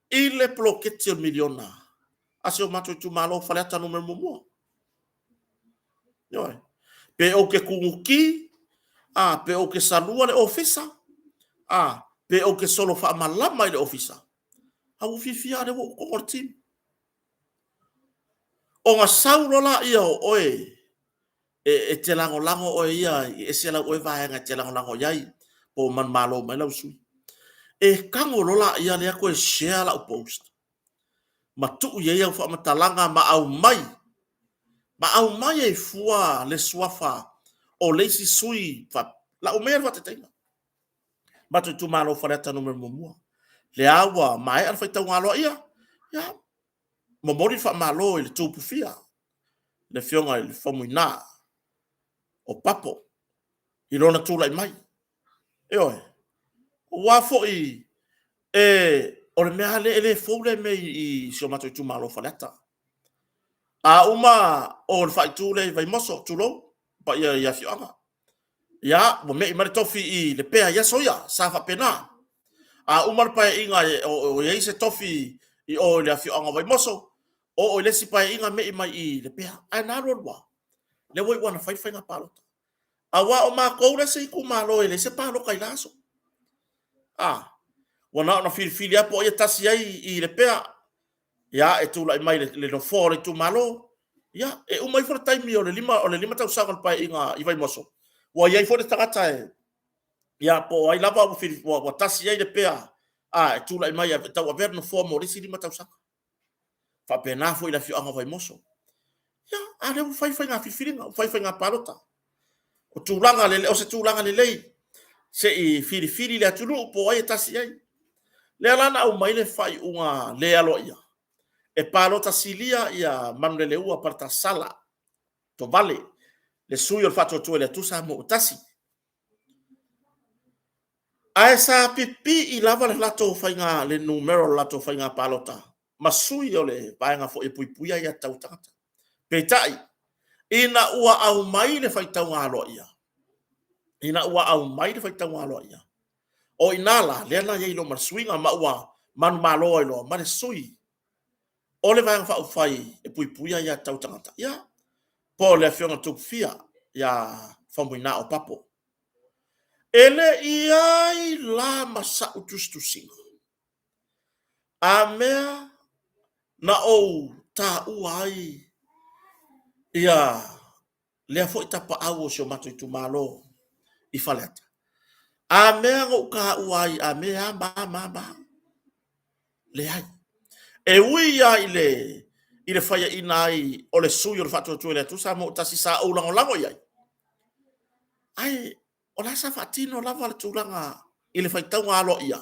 i le poloketi o le miliona a si o matou itumalo o Faleata Nu.1. Ioe. Pe ou te tunuti, a, pe ou te salua le ofisa, a, pe ou te solo faamalama i le ofisa, a ua ou fiafia lava o lea ua ou i totonu o le team. Ona sau loa lea o oe e te lagolago oe ia, e ese lau oe vaega e te lagolago i ai, po o manumalo mai lau sui. E tago loa la lea toe share lau post ma tuu i ai au faamatalaga ma aumai, ma aumai ai fua le suafa o le isi sui. Lau maia le faataitaiga, matou itumalo Faleata Nu.1, lea ua maea le faitauga aloaia, ia, momoli le faamalo i le Tupufia, le afioga i le Faumuina o Papo i lona tulai mai. Ioe. Aua foi o le mea lava lea, e le fou lea mea i si o matou itumalo o Faleata. A uma o le faaitu lea i Vaimoso, tulou, le paia i afioaga. Ia, ua me'i mai le tofi i Lepea i aso ia, sa faapena. A uma le Paeaiga o i ai se tofi i o i le afioaga o Vaimoso, oo i le isi Paeaiga me'i mai i Lepea. Ae na alu alu lava, lea ua iu lava ina fai le faiga palota. Aua o matou le isi itumalo e leai se palota i la aso. A, ua na ona filifili lava po o ai e tasi ai i Lepea, ia e tulai mai i le nofoa o le itumalo, ia e uma ifo le taimi o le 5 tausaga o le Paeaiga i Vaimoso, ua i ai foi le tagata e, ia po o ai lava ua tasi ai Lepea e tulai mai e tauavea le nofoa mo le isi 5 tausaga. Faapena foi i le afioaga o Vaimoso. Ia, a o lea ua fai faiga filifiliga, ua fai faiga palota. O tulaga lelei, o se tulaga lelei se i filifili le atunuu po o ai e tasi i ai. Lea la na aumai le faaiuga le aloaia e palota silia ia Manuleleua Paletasala Tovale, le sui o le Faatuatua i le Atua Samoa ua Tasi. Ae sa pipii lava le latou faiga, le numera o le latou faiga palota ma sui o le vaega foi e puipuia aia tatau a tagata. Peitai, ina ua aumai le faitauga aloaia, ina ua aumai le faitauga aloaia, o i ina la, lea na i ai loa ma le suiga ma ua manumalo ai loa ma le sui o le Vaega Faaupufai e Puipuia Aia Tatau a Tagata, ia, po o le Afioga i le Tupufia. ia Faumuina Opapo. E le i ai la ma sa'u tusitusiga a mea na ou taua ai ia lea foi tapaau o si o matou itumalo i Faleata. A mea na ou taua ai, a mea a ma ma ma. Leai. E ui lava i le i le faiaina ai o le sui o le Faatuatua i le Atua Samoa ua Tasi sa ou lagolago i ai, ae o la sa faatino lava le tulaga i le faitauga aloaia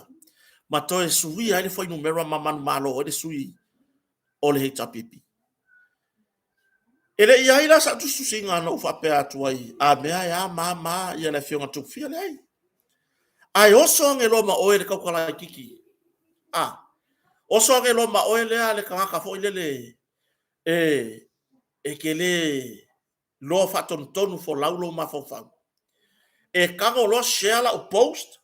ma toe suia ai le fuainumera ma manumalo ai le sui o le HRPP. E le i i ai la sau tusitusiga na ou faapea atu ai, a mea e a ma a ma a le Afioga i le Tupufia, leai. Ae oso ane loa ma oe le tautalaititi, a, oso ane loa ma oe lea le tagata foi lele e, e te le loa faatonutonu folau lou mafaufau. E tago loa share lau post,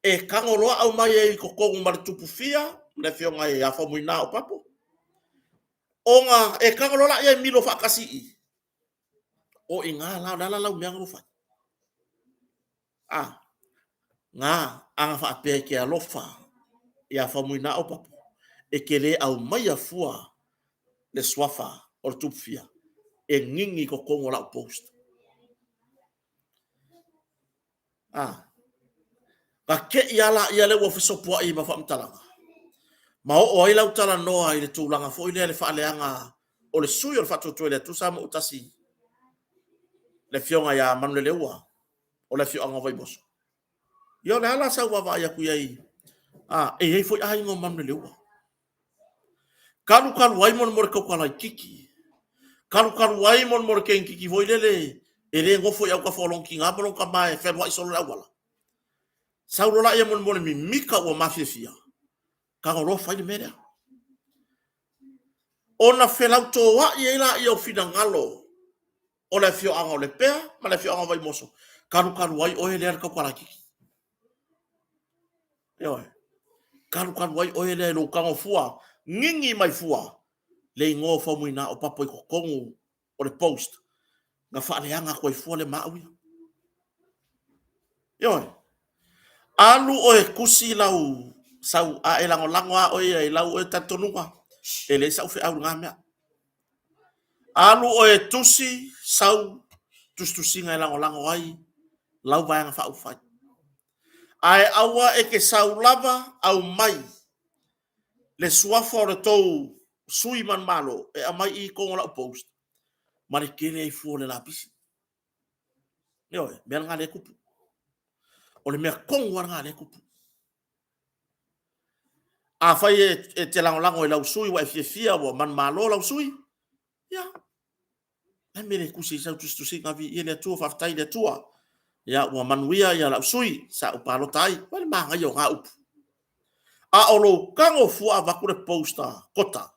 e tago loa aumai ai i totonu ma le Tupufia, le afioga ia Faumuina Opapo, ona e tago loa laia e milo faatasi i i. O i ina la, o le a la lau mea na ua fai? A, na, ana faapea e te alofa ia Faumuina Opapo, e te le aumaia fua le suafa o le Tupufia e gigi i totonu o lau post. A, na te i lava laia lea ua fesopoai ma faamatalaga, ma oo ai lau talanoa i le tulaga foi lea le faaleaga o le sui o le Faatuatua i le Atua Samoa ua Tasi, le afioga ia Manuleleua o le afioaga o Vaimoso. Ia o le a la sau vaavaai atu i ai, a, e i ai foi aiga o Manuleleua. Talu talu ai mo le tautalaititi, talu talu ai mo le teinititi foi lele e le nofo i autafa o lona tina ma lona tama e fealuai solo i le auala. Sau loa lea mo le mimita ua mafiafia, tago loa fai le mea lea. Ona felautoai ai lea o finagalo o le afioaga o Lepea ma le afioaga o Vaimoso, talu talu ai oe lea le tautalaititi. Ioe. Talu talu ai oe lea i lou tago fua, gigi mai fua le igoa o Faumuina o Papa i totonu o le post na faaleaga atu ai fua le ma au ia. Ioe. Alu oe tusi lau sau a e lagolago a oe ia i lau oe talitonuga, e leai sau feau i lena mea. Alu oe e tusi sau tusitusiga e lagolago ai lau Vaega Faaupufai. Ae aua e te sau lava aumai le suafa o le tou sui manumalo e aumai i i totonu o lau post ma le tele ai fua o le lapisi. Ioe, mea lena lea e tupu. O le mea tonu lava lena lea e tupu. Afai e te lagolago i lau sui ua e fiafia ua manumalo lau sui, ia, le mea le tusi ai sau tusitusiga, viia le Atua, faafetai i le Atua. Ia, ua manuia ia lau sui sa ou palota ai. Ua le manaia o na upu. A o lou tago fua avatu le poster kota,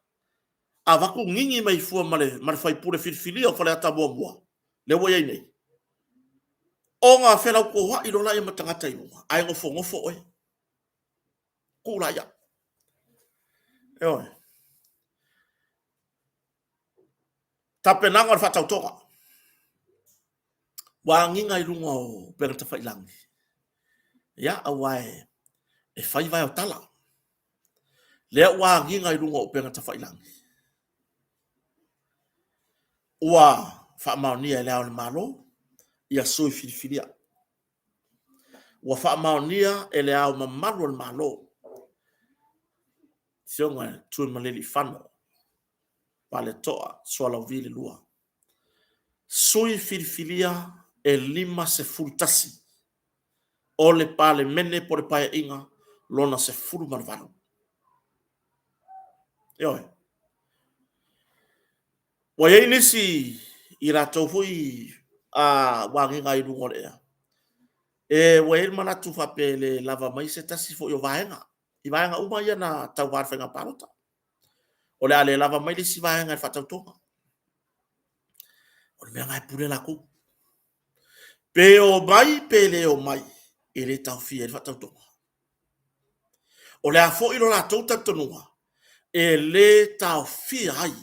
avatu gigi mai fua ma le, ma le faipule filifilia o Faleata muamua, lea ua i ai nei. Ona felautoa'i loa lea ma tagata i luga, ae nofonofo oe. Tuu laia. Ioe. Tapenaga o le faatautoga. Ua agiga i luga o upega tafailagi. Ia, aua e, e fai vae o tala. Lea ua agiga i luga o upega tafailagi. Ua faamaonia e le Ao o le Malo ia sui filifilia. Ua faamaonia e le Ao Mamalu o le Malo, Afioga i Tuimalealiifano Vaaletoa Sualauvi le II, sui filifilia e 51 o le Palemene po o le Paeaiga lona 18. Ioe. Ua i ai nisi i latou foi a ua agiga i luga o le ea, e ua i ai le manatu faapea e le lava mai se tasi foi o vaega, i vaega uma ia na tauva i le faiga palota. O le a le lava mai le isi vaega i le faatautoga. O le mea lena e pule latou. Pe omai pe le omai, e le taofia ai le faatautoga. O le a foi lo latou talitonuga, e le taofia ai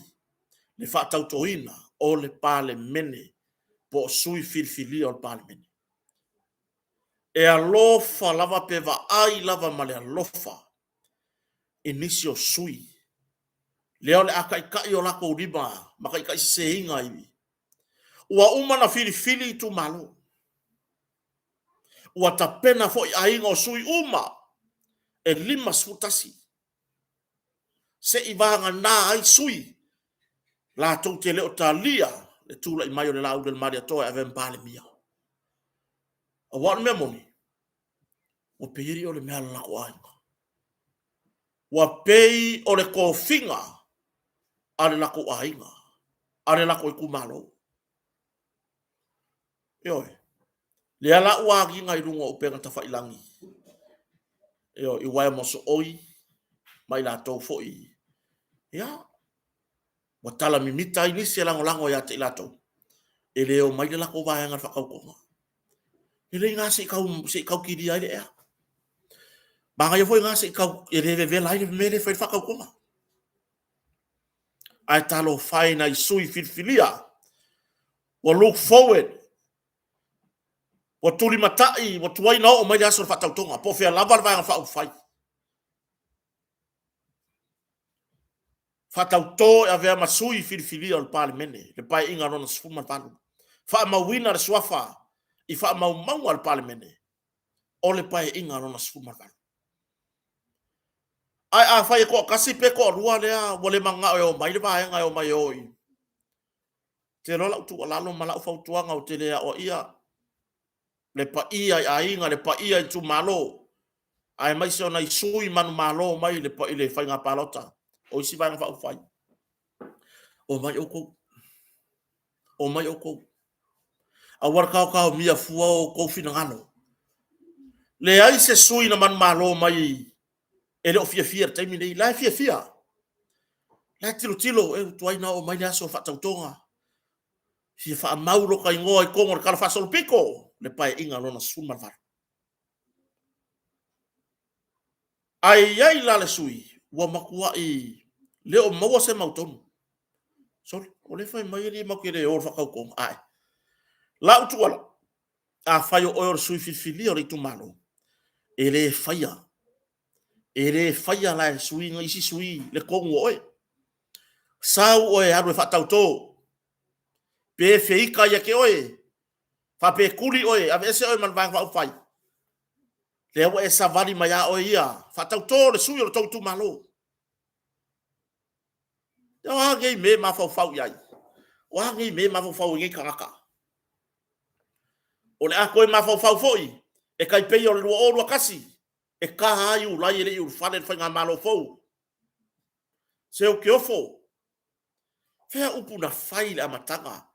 le faatautoina o le Palemene. po o sui filifilia o le Palemene. E alofa lava pe vaai lava ma le alofa i nisi o sui lea o le a taitai o latou lima ma taitaiseseina i ua uma na filifili itumalo. Ua tapena foi aiga o sui uma e 51 se i vagana ai sui latou te le o talia le tulai mai o le Laaulialemalietoa e avea ma Palemia. Aua o le mea moni, ua pei e le o le mea a le latou aiga. Ua pei o le tofiga a le latou aiga, a le latou itumalo. Ioe. Lea la ua agiga i luga o upega tafailagi, ioe, i uaea mosooi ma i latou foi, ia, ua tala mimita ai nisi e lagolago ia te i latou, e le omai le latou vaega i le faatautoga. Lelei na se i tau kilia ai le ea. Manaia foi na se i tau, e le vevela ai le mea lea e fai ai le faatautoga. Ae talofa e i nai sui filifilia ua look forward, ua tulimatai, ua tuai ona oo mai le aso o le faatautoga, po o fea lava le Vaega Faaupufai. Faatauto e avea ma sui filifilia o le Palemene, le Paeaiga Lona XVIII. Faamauina le suafa i faamaumauga a le Palemene o le Paeaiga Lona XVIII. Ae afai e toatasi pe toalua lea ua le mananao e omai le vaega e omai e o i, ou te iloa lau tuualalo ma lau fautuaga ou te le aoaia le paia i aiga, le paia i itumalo, aemaise o nai sui manumalo mai le faiga palota o isi Vaega Faaupufai, omai outou, omai outou. Aua le taotaomia fua o outou finagalo. Leai se sui na manumalo mai e le o fiafia i le taimi lenei, la e fiafia. La e tilotilo, e tuai ona oo mai le aso o faatautoga, fia faamau lota igoa i totonu o le talafaasolopito, le Paeaiga Lona XVIII. Ae i ai la le sui ua matuai le o maua se mautonu. Sole, o lea e fai mai alii matou te le o i le faatautoga. Ae, lau tuualalo, afai o oe o le sui filifilia o le itumalo, e le faia, e le faia la e sui isi sui le tonu o oe. Sau oe e alu e faatauto, pe feita ia te oe, faapea e tuli oe, aveese oe ma le Vaega Faaupufai, lea ua e savali mai lava oe ia, faatauto le sui o le tou itumalo. O a nei mea e mafaufau i ai? O a nei mea e mafaufau ai nei tagata? O le a toe mafaufau foi e tai pei o le 2021, e ta lava Iulai e le i ulufale le faigamalo fou. Se ou te ofo. Fea upu na fai i le amataga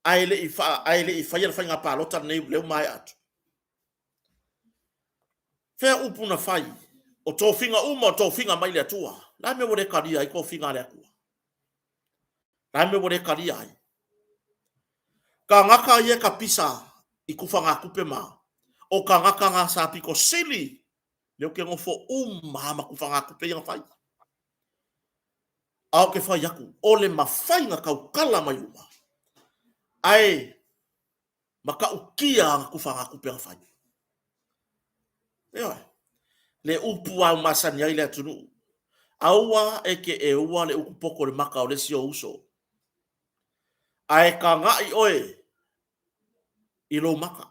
ae le i faia le faiga palota lenei lea ua maea atu? Fea upu na fai? O tofiga uma o tofiga mai le Atua. O le a le mea ua le talia ai tofiga a le Atua? O le a le mea ua le talia ai? Tagata ia e tapisa i tufagatupe ma o tagata na sa pito sili lea ou te nofo uma lava ma tufagatupe ia na fai. A ou te fai atu, o le mafai na tautala mai luma, ae matautia ana tufagatupe na fai. Ioe, le upu lava ua masani ai le atunuu, aua e te eua le utu poto i le mata o le isi ou uso, ae tagai oe i lou mata.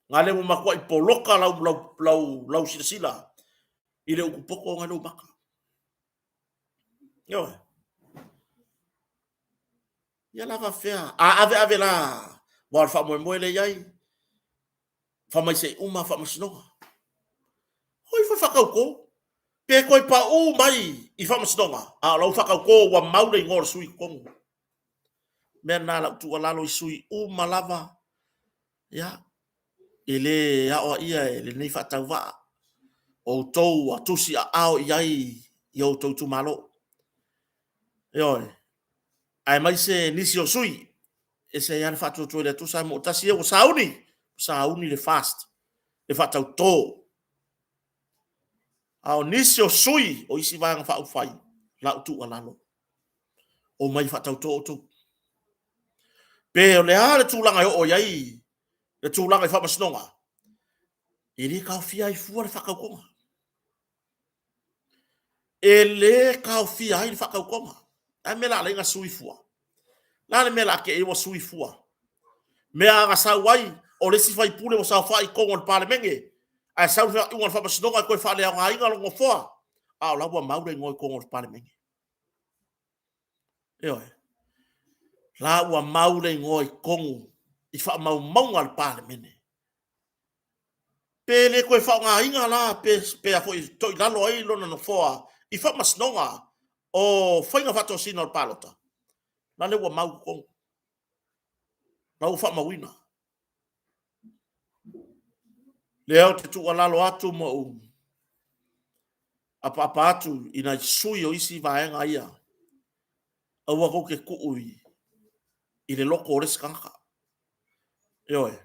Na lea ua matuai poloka lau, lau, lau, lau silasila i le utu poto ona i lou mata. Ioe. Ia la faafefea, a ave ave la, aua o le faamoemoe lea e i ai, fai mai se i uma faamasinoga. Oi foi faatauto, pe toe pau mai i faamasinoga, a o lau faatauto ua mau le igoa o le sui i totonu. Mea lena lau tuualalo i sui uma lava, ia, e le aoaia e lenei faatauvaa, outou ua tusi aao i ai i outou itumalo. Ioe, aemaise nisi o sui, ese ai lava le faatuatua i le Atua Samoa tasi ia ua sauni, sauni le fast, le faatauto. A o nisi o sui o isi Vaega Faaupufai, lau tuualalo, omai e faatauto outou. Pe o le a le tulaga e oo i ai le tulaga i faamasinoga, e le taofia ai fua le faatautoga. E le taofia ai le faatautoga. Le a le mea o le a ala ai ona sui fua? O le a le mea o le a te i ai ua sui fua? Mea na sau ai, o le isi faipule ua saofai i totonu o le Palemene, ae sau le faaiuga a le faamasinoga e toe faaleaogaina lona nofoa, a o la ua mau le igoa i totonu o le Palemene. Ioe. O la ua mau le igoa i totonu i faamaumauga a le Palemene. Pe le toe faaaogaina la pe a foi toilalo ai lona nofoa i faamasinoga o faiga faatosina o le palota, la le ua mau i totonu, la ua faamauina. Lea ou te tuualalo atu ma ou apaapa atu i nai sui o isi vaega ia, aua tou te tuu i le loto o le isi tagata. Ioe.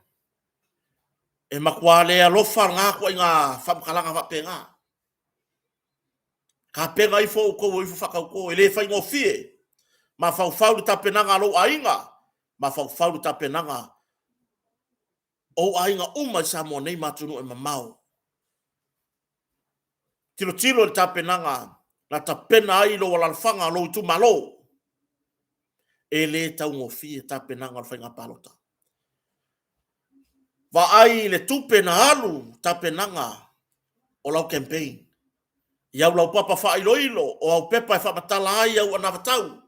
E matua le alofa lena ituaiga faamatalaga faapena. Tapena ifo outou e o ifo faatauto, e le faigofie. Mafaufau i le tapenaga a lou aiga, mafaufau i le tapenaga o ou aiga uma i Samoa nei ma atunuu e mamao. Tilotilo i le tapenaga na tapena ai lou alalafaga, lou itumalo. E le taugofie tapenaga o le faiga palota. Vaai i le tupe na alu i tapenaga o lau campaign, i au laupapa faailoilo, o au pepa e faamatala ai au anavatau.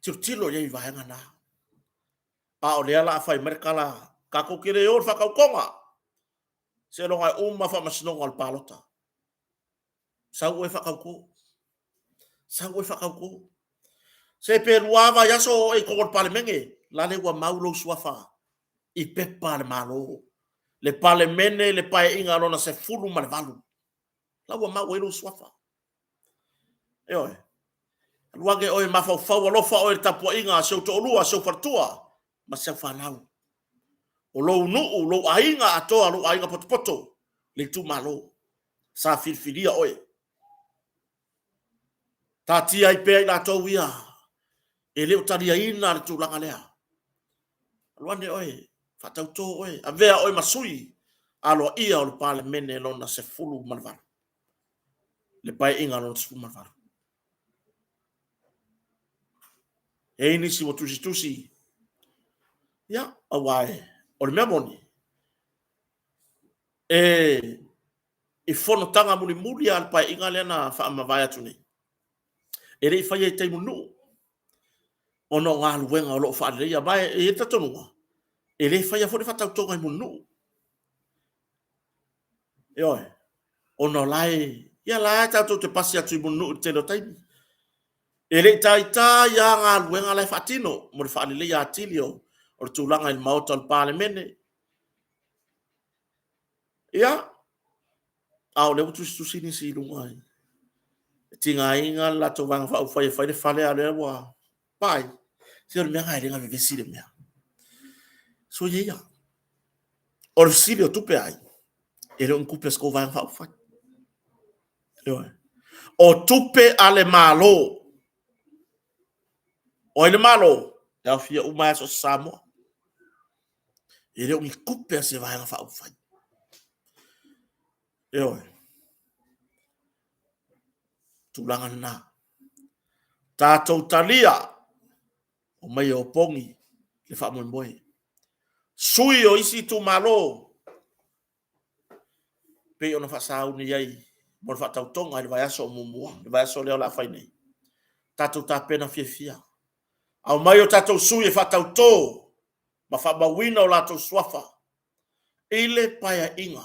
Tilotilo i ai i vaega na. A o lea o le a fai mai le tala, tatou te le o i le faatautoga, seiloga e uma faamasinoga o le palota. Sau oe faatauto, sau oe faatauto. Se pe 2 lava vaiaso o oe i totonu o le Palemene, la le ua mau lou suafa i pepa a le Malo, le Palemene le Paeaiga Lona XVIII. La ua mau ai lou suafa. Ioe. Alu ane oe mafaufau alofa oe i le tapuaiga a si ou toalua, si ou faletua ma si au fanau. O lou nuu, lou aiga atoa, lou aiga potopoto, le itumalo sa filifilia oe. Taatia ai pea i latou ia e le o taliaina le tulaga lea. Alu ane oe, faatauto oe, avea oe ma sui aloaia o le Palemene lona XVIII, le Paeaiga lona XVIII. E i ai nisi ua tusitusi, ia, aua o le mea moni, e i fonotaga mulimuli lava a le Paeaiga lea na faamavae atu nei, e le i faia i tai Mulinuu, ona o galuega o lo o faaleleia. Ma e i ai le talitonuga, e le faia foi le faatautoga i Mulinuu. Ioe, ona o la e, ia la e tatou te pasi atu i Mulinuu i le tele o taimi. E le i taitai lava galuega la e faatino mo le faaleleia atili o le tulaga i le maota o le Palemene. Ia, a o lea ua tusitusi nisi i luga e tigaina le latou Vaega Faaupufai e fai le fale, a o lea ua vaai. Se o le mea lena e le na vevesi le mea. Soia ia. O le fesili o tupe a ai? E le o ni tupe a se tou Vaega Faaupufai. Ioe. O tupe a le Malo. O ai le Malo? E aofia uma ai lava so o se Samoa. E le o ni tupe a se Vaega Faaupufai. Ioe. Tulaga lena. Tatou talia, omai e opogi le faamoemoe. Sui o isi itumalo, pei ona faasauni ai mo le faatautoga i le vaiaso o muamua, le vaiaso lea o le a fai nei. Tatou tapena fiafia. Aumai o tatou sui e faatauto ma faamauina o latou suafa i le Paeaiga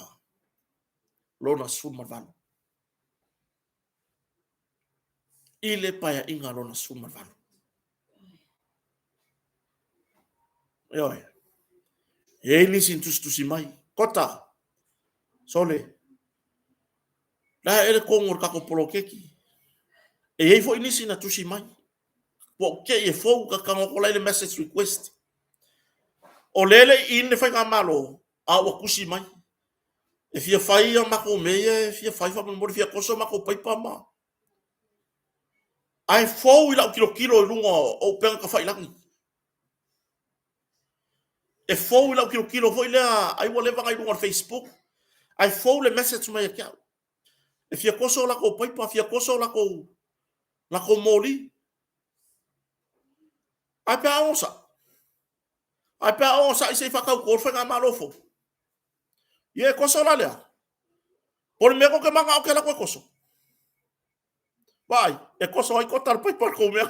lona XVIII. I le Paeaiga lona XVIII. Ioe. E i ai nisi na tusitusi mai, Kota, sole, la e le tonu o le tatou poloketi. E i ai foi nisi na tusi mai, ua ou te i e fou, ta tago atu la i le message request. O lea e le i in le faigamalo, a ua tusi mai. E fia fai a matou mea ia e fia fai faamolemole, e fia toso a matou paipa ma... Ae fou i lau tilotilo i luga o upega tafailagi. E fou i lau tilotilo foi lea ai ua leva ona i luga o le Facebook, ae fou le message mai ia te au. E fia toso o latou paipa, fia toso o latou moli. Ae pe a onosai? Ae pe a onosai se i faatauto le faigamalo fou? Ia e toso la lea. Po o le mea tou te mananao ou te alu atu e toso? Vaai, e toso ai kota le paipa o le tou mea.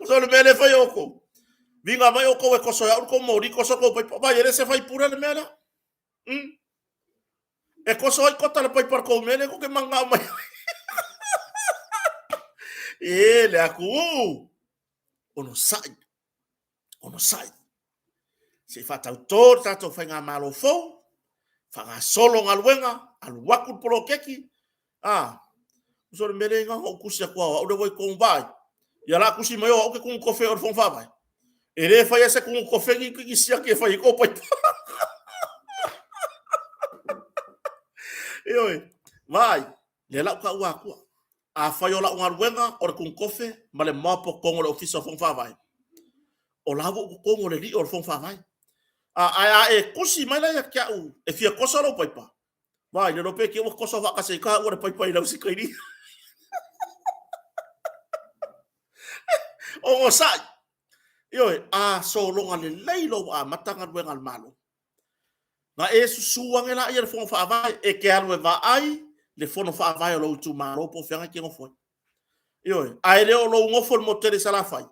O le mea lea e fai e outou. Viga mai outou e toso e au le tou moli, toso le tou paipa. Vaai, e le se faipule le mea lea. E toso ai kota le paipa o le tou mea lea tou te mananao mai ai. E le atunuu, onosai, onosai. Se i faatauto le tatou faigamalo fou, faagasolo galuega, alu atu le poloketi, a, uso le mea lea na ona ou tusi atu lava o au lea ua i totonu, vaai, ia o le a tusi mai o au ou te tumu tofe i le Fono Faavae. E le faia se tumu tofe ni siaki e fai ai kou paipa. Ioe, vaai, lea la ou taua atua. Afai o lau galuega o le tumu tofe ma le mop o totonu o le Ofisa o Fono Faavae, o la ua ou totonu o le lio o le Fono Faavae. Ae a e tusi mai la ia te au e fia toso lou paipa, vaai, le iloa pe te i ua toso faatasi ai taua le paipa i lau sikaini. Onosai. Ioe, a sologa lelei loa ua amata galuega a le Malo, Na e susu ane laia i le Fono Faavae, e te alu e vaai le Fono Faavae o lou itumalo po o fea e te nofo ai. Ioe, ae le o lou nofo i le motu tele i Salafai,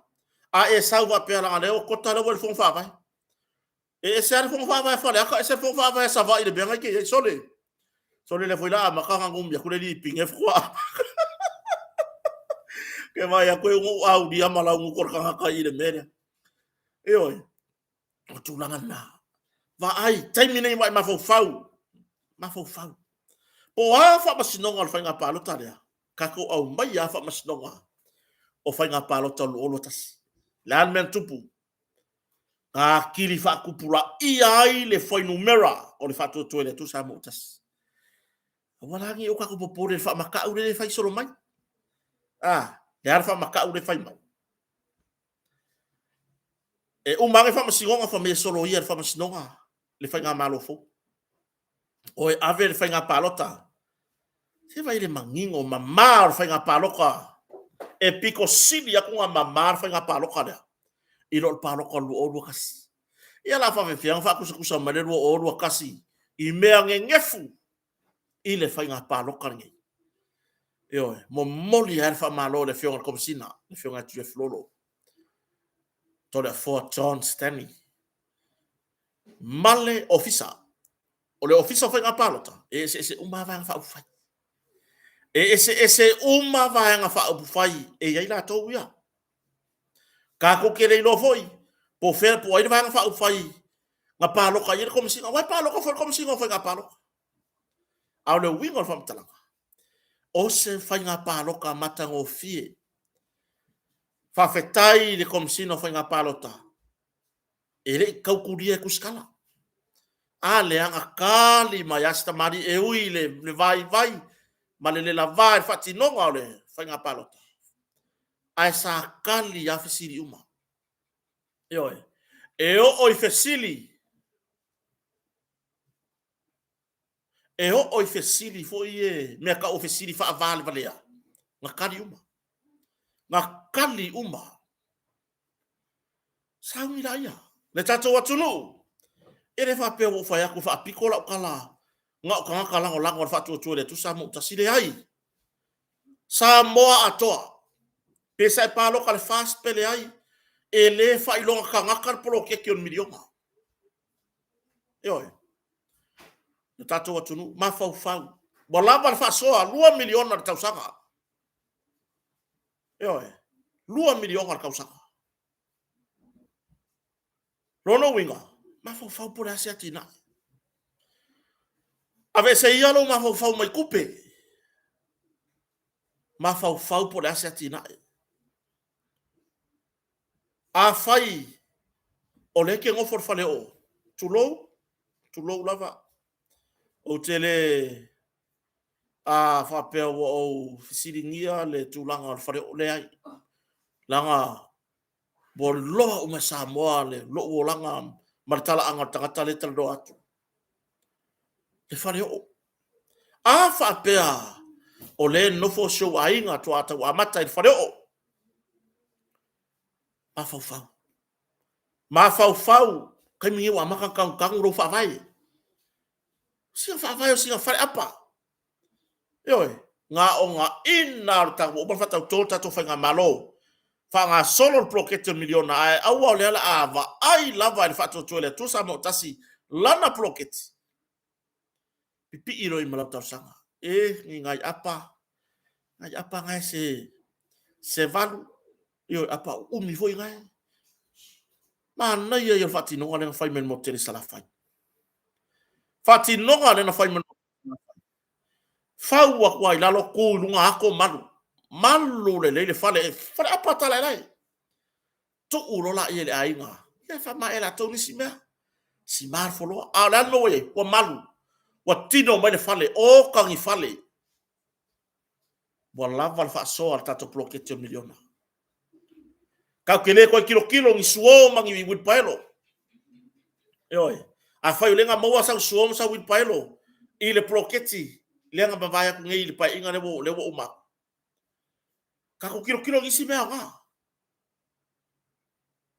a e sau faapea leaga o lea ua kota lea ua i le Fono Faavae. E ese lava le Fono Faavae a Faleata, ese le Fono Faavae a Savaii i le mea na e te i ai. Sole, sole lea foi la amata ona numi atu le alii pine faatoa Ke vaai atu e ou aulia ma laugutu o le tagata i le mea lea. Ioe, o tulaga lena. Vaai, taimi nei ua e mafaufau, mafaufau. Po o a faamasinoga o le faiga palota lea, tatou aumaia lava faamasinoga o faiga palota o le 2021. Le a le mea na tupu? Na atili faatupulaia ai le fuainumera o le faatuatua i le Atua Samoa ua tasi. Aua la ne i o tatou popole i le faamatau lea e fai solo mai. A, le a le faamatau lea e fai mai? E uma ane faamasinoga, fai mai e soloia e le faamasinoga le faigamalo fou. O e ave le faiga palota. Se vai le manino mama o le faiga palota e pito sili atu ona mama le faiga palota lea i lo le palota o le 2021. Ia la faafefea ona faatusatusa mai le 2021 i mea nenefu i le faiga palota lenei. Ioe, momoli ai le faamalo i le Afioga i le Komesina, le Afioga ia Jeff Lolo, Toleafoa John Stanley, ma le Ofisa. O le Ofisa o Faiga Palota, e eseese uma lava Vaega Faaupufai. E eseese uma Vaega Faaupufai e i ai latou ia. Tatou te le iloa foi po o fea po o ai le Vaega Faaupufai na palota i ai le Komesina. Aua e palota foi le Komesina o Faiga Palota. A o le uiga o le faamatalaga, o se faiga palota matagofie. Faafetai i le Komesina o Faiga Palota, e le i tautulia e tusitala. A lea na tali mai lava si tamalii e ui i le vaivai ma le le lava i le faatinoga o le faiga palota, ae sa tali lava fesili uma. Ioe. E oo i fesili, e oo i fesili foi ia, mea tau o fesili faavalevalea, na tali uma. Na tali uma. Sauni laia. Le tatou atunuu, e le faapea ua ou fai atu e faapito lau tala na o tagata lagolago a le Faatuatua i le Atua Samoa ua tasi. Leai. Samoa atoa, pe sa e palota i le FAST pe leai, e le faailoga tagata le poloketi o le miliona. Ioe. Le tatou atunuu, mafaufau. Ua lava le faasoa, $2 miliona i le tausaga. Ioe, $2 miliona i le tausaga. Lona uiga, mafaufau po o le a se atinae. Aveese ia lou mafaufau mai tupe, mafaufau po o le a se atinae. Afai o lea e te nofo i le faleoo, tulou, tulou lava, ou te le A faapea ua ou fesiligia le tulaga o le fale, leai. Leaga ua loa uma e Samoa le lou olaga ma le talaaga o le tagata lea e talanoa atu. Le faleoo. A faapea o lea e nofo si ou aiga faatoa tau amata i le faleoo, mafaufau. Mafaufau, taimi lenei ua amata ona tanutanu lou faavae. Sina faavae o sina faleapa. Ioe, na ona ina lava o le... ua uma ona faatauto le tatou Faigamalo, faagasolo le poloketi o le miliona, ae aua o lea o le a vaai lava e le Faatuatua i le Atua Samoa ua Tasi lana poloketi, pipii loa i ai ma lau talosaga. E, ni nai apa, nai apa na se 8, ioe, apa uumi foi na e. Manaia ia o le faatinoga lea na fai mai e le motu tele i Salafai. Faatinoga lea na fai mai fau atu lava i lalo, tu i luga ato, malu. Malu lelei le fale, faleapa talaelae. Tuu loa laia i le aiga, ia faamaea e latou nisi mea. Sima le floor. A o le a le mea ua i ai? Ua malu, ua tino mai le fale, oka ni fale. Ua lava le faasoa a le tatou poloketi o le miliona. Tatou te le toe tilotilo i ni suo ma ni uilipaelo. Ioe. Afai o lea na maua sau suo ma sau uilipaelo i le poloketi lea na mavae atu nei i le Paeaiga lea ua uma atu, tatou tilotilo i nisi mea aoga.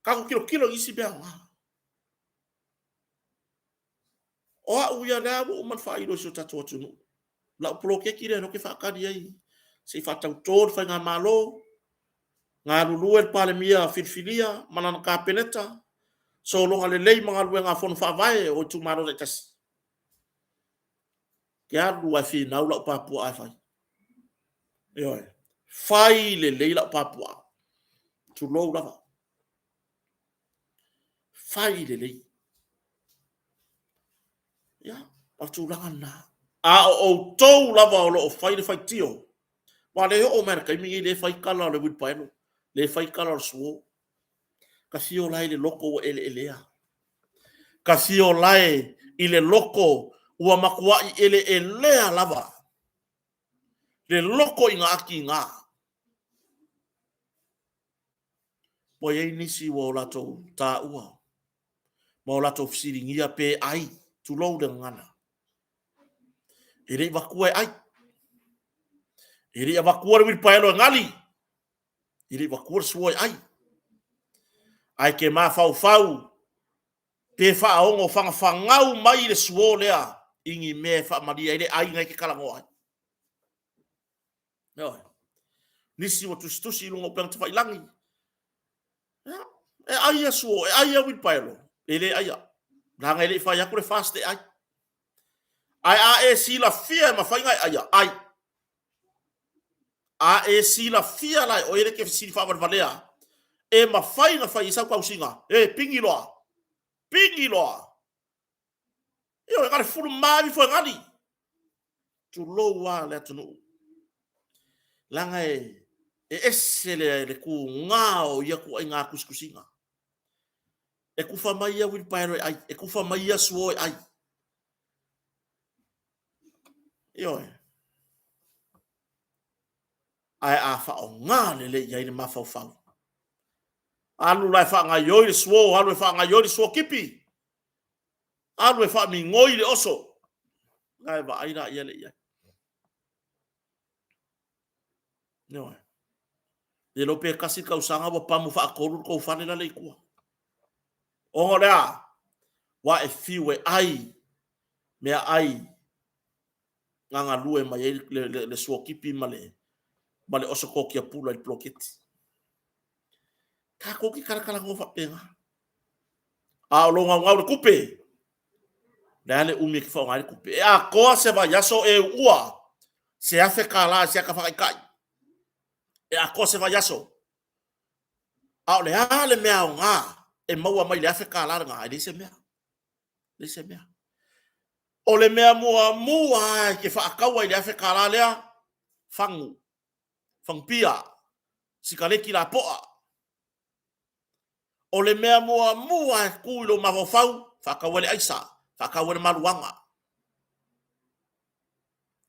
Tatou tilotilo i nisi mea aoga. O au ia, o lea ua uma ona faailo i si o tatou atunuu, lau poloketi lea ou te faatali ai se i faatauto le Faigamalo, galulue le Palemia filifilia ma lana Kapeneta, sologa lelei ma galuega a Fono Faavae o itumalo taitasi, ou te alu lava e finau lau pa puaa e fai. Ioe, fai lelei lau pa puaa, tulou lava. Fai lelei. Ia, o le tulaga lena. A o outou lava o lo o fai le faitio, aua o lea e oo mai lava i le taimi lenei o lea e fai tala o le uilipaelo, o lea e fai tala o le suo. Ta fia ola ai i le loto ua eleelea. Ta fia ola e i le loto ua matuai eleelea lava le loto ina a tiga. Ua i ai nisi ua o latou taua ma o latou fesiligia pe ai, tulou le gagana. E le i avatua e ai, e le i avatua le uilipaelo e gali, e le i avatua le suo e ai. Ae e te mafaufau pe faaono fanafangau mai le suo lea i ni mea e faamalie ai le ai na e te talanoa ai. Ioe. Nisi ua tusitusi i luga o upega tafailagi, e ai ia suo, e ai ia uilipaelo, e le aia, leaga e le i fai atu le FAST e ai. Ae a e silafia e mafai ona e aia, ai. A e silafia la e oe lea e te fesili faavalevalea, e mafai ona fai ai sau tausiga, e pigi loa, pigi loa. Ioe, na o le 15 ifo e gali. Tulou lava le atunuu. Leaga e ese le tuga o ia ituaiga tusitusiga. E tufa mai ia uilipaelo e ai, e tufa mai ia suo e ai. Ioe. Ae a faaaoga lelei i ai le mafaufau, alu la e faagaioi le suo, alu e faagaioi le suo tipi, alu e faamigoi le oso, ona e vaai laia lea i ai. Ioe. Le iloa pe tasi le tausaga ua pamu faatolu le tou fale la e i tua. Ona o le a? Ua e fiu e ai mea ai na galue mai ai le suotipi ma le oso kokia pula i le poloketi. Tatou te talatalanoa faapena. A o lou naunau i le tupe, le a le umi e te faaaoga ai le tupe. E atoa se vaiaso o e uua se $1,000 i se ata faataitai. E atoa se vaiaso. A o le a le mea aoga e maua mai le $1,000 lena? E leai se mea. Leai se mea. O le mea muamua lava e te faataua i le $1,000 lea, fagu, fagupia, sikaleki lapoa. O le mea muamua e tu i lou mafaufau, faatau ai le aisa, faatau ai le maluaga.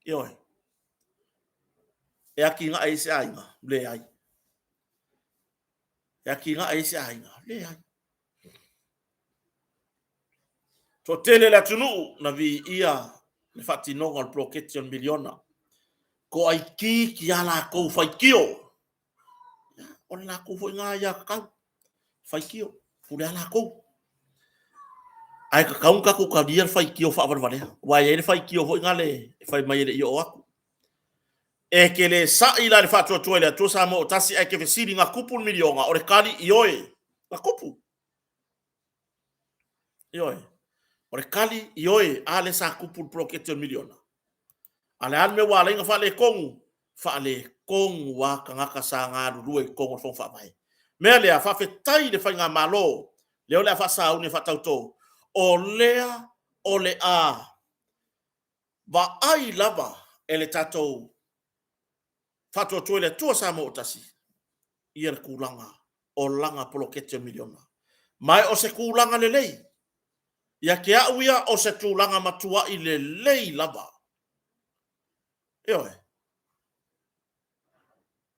Ioe. E atigae ai se aiga? Leai. E atigae ai se aiga? Leai. Toatele le atunuu na viia le faatinoga o le poloketi o le miliona. Toaitiiti a latou faitio. O le latou foi na aiatatau. Faitio, pule a latou. Ae tatau ona tatou talia le faitio faavalevalea. Aua e i ai le faitio foi nale e fai mai e le i oo atu. E te le sa'i la i le faatuatua i le Atua Samoa ua tasi ae te fesili na tupu le miliona? O le tali, ioe, na tupu. Ioe. O le tali, ioe. A lea sa tupu le poloketi o le miliona. A o le a le mea ua ala ai ona faaletonu? Faaletonu lava tagata sa galulue i totonu o le Fono Faavae. O le mea lea, faafetai i le Faigamalo, lea o le a faasauni e faatauto, o lea o le a vaai lava e le tatou Faatuatua i le Atua Samoa ua Tasi ia le tulaga o lana poloketi o le miliona. Ma o se tulaga lelei. Ia te au ia, o se tulaga matuai lelei lava. Ioe.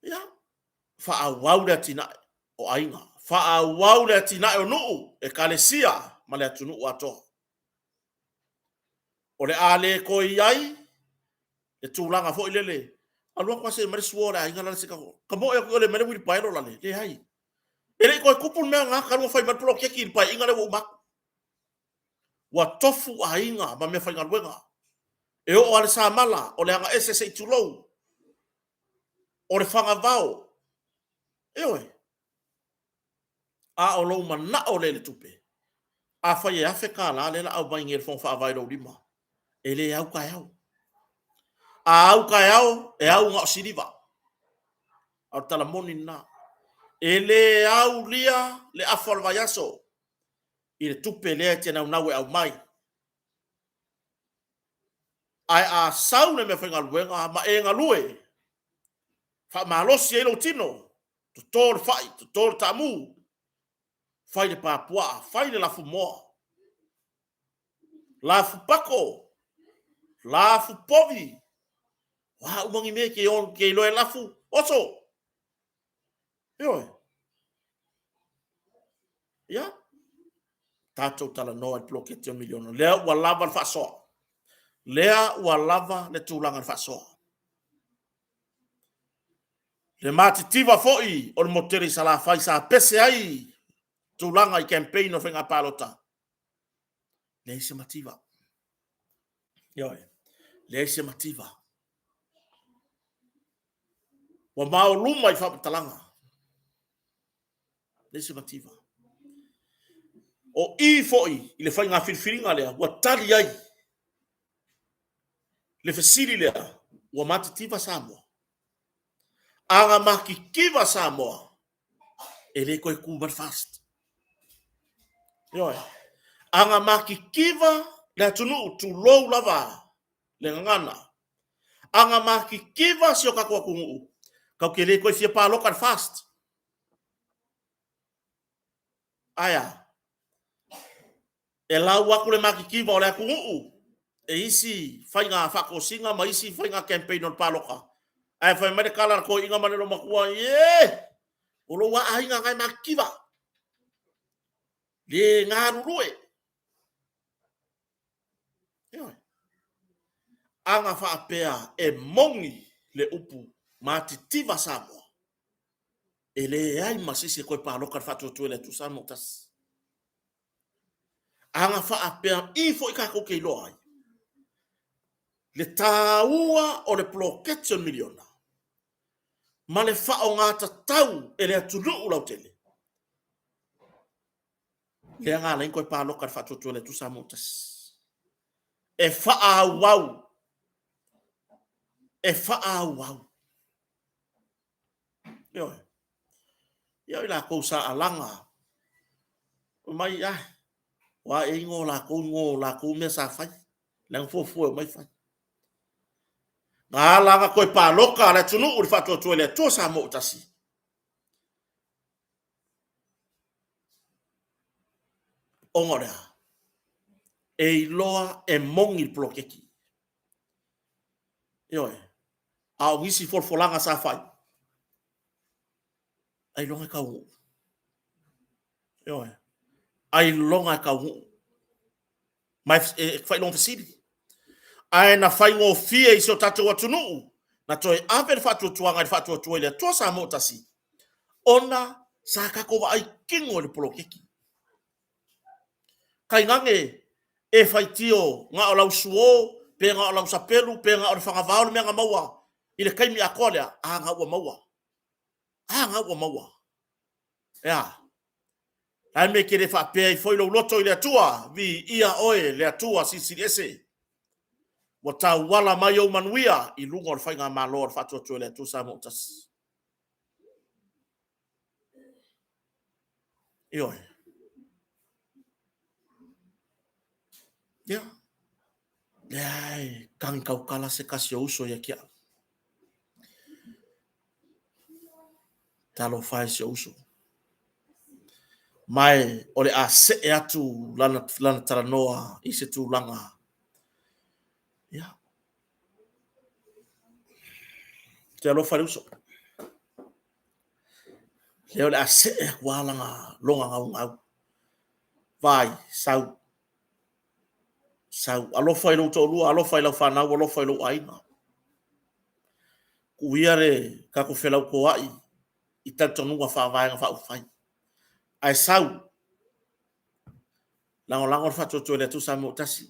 Ia, faaauau le atinae o aiga, faaauau le atinae o nuu, ekalesia ma le atunuu atoa. O le a le toe i ai le tulaga foi lele, alu atu lava se i aumai le suo a le aiga la se i tamoe atu i o e aumai le uilipaelo. Leai. E le i toe tupu le mea lena talu ona fai mai le poloketi i le Paeaiga lea ua uma atu. Ua tofu aiga ma meafaigaluega. E oo lava i le samala, o le agaese se i tulou, o le fagavao. Ioe. A o lou manao lea i le tupe, afai e $1,000 lea o le a aumai nei e le Fono Faavae i lou lima, e le au taeao. A au taeao, e au na o siliva. A o le tala moni lena. E le aulia le afa o le vaiaso i le tupe lea e te naunau e aumai. Ae a sau le meafaigaluega ma e galue, faamalosi ai lou tino, toto le fai, toto le taamu, fai le pa puaa, fai le lafumoa, lafu pako, lafu povi, o a uma ni mea e te iloa e lafu, oso! Ioe. Ia, tatou talanoa i le poloketi o le miliona. Lea ua lava le faasoa. Lea ua lava le tulaga i le faasoa. Le matitiva foi o le motu tele i Salafai sa pese ai tulaga i campaign o faiga palota, leai se mativa. Ioe, leai se mativa. Ua maoluma i faamatalaga. Leai se mativa. O i foi i le faiga filifiliga lea ua tali ai le fesili lea, ua matitiva Samoa? A na matitiva Samoa, e le toe tu mai le FAST. Ioe. A na matitiva le atunuu, tulou lava le gagana, a na matitiva si o tatou atunuu, tatou te le toe fia palota i le FAST. Ae a? E lau atu le matitiva o le atunuu e isi faiga faatosina ma isi faiga campaign o le palota, ae fai mai le tala a le toeaina ma le loomatua, ie, o lou lava aiga na e matitiva, le galulue. Ioe. A na faapea e moni le upu matitiva Samoa, e leai ma se isi e toe palota i le Faatuatua i le Atua Samoa Tasi. A na faapea i foi tatou te iloa ai le taua o le poloketi o le miliona ma le faaaoga tatau e le atunuu lautele, lea na ala ai ona toe palota i le Faatuatua i le Atua Samoa Tasi. E faaauau, e faaauau. Ioe. Ia o i latou sa alaga, fai mai, ah, ua e igoa o latou igoa o latou mea sa fai, leaga fuafua e omai fai. Na ala ona toe palota le atunuu i le faatuatua i le Atua Samoa ua tasi. Ona o le a? E iloa e moni le poloketi. Ioe. A o nisi folafolaga sa fai, ailoga e taunuu. Ioe. Ailoga e taunuu. Ma e fai lona fesili. Ae na faigofie i si o tatou atunuu na toe ave le faatuatuaga i le Faatuatua i le Atua Samoa ua Tasi, ona sa tatou vaai tino i le poloketi. Tainane e faitio na o lau suo, pe na o lau sapelu, pe na o le fagavao le mea na maua i le taimi atoa lea, a na ua maua. A na ua maua. E a? O le a le mea e te le faapea ai foi lou loto i le Atua, Viia oe le Atua Silisili Ese, ua tauala mai ou manuia i luga o le Faigamalo a le Faatuatua i le Atua Samoa ua Tasi. Ioe. Ia, lea e tagi tautala se tasi o uso ia te au. Talofa e i si ou uso. Ma o le a see atu lana talanoa i se tulaga. Ia. Ou te alofa i le uso. Lea o le a see atu lava lana, lona gaugau. Vaai, sau, sau. Alofa i lou toalua, alofa i lau fanau, alofa i lou aiga. Tuu ia le tatou felautoa'i i talitonuga faavaega faaupufai. Ae sau, lagolago le Faatuatua i le Atua Samoa ua Tasi,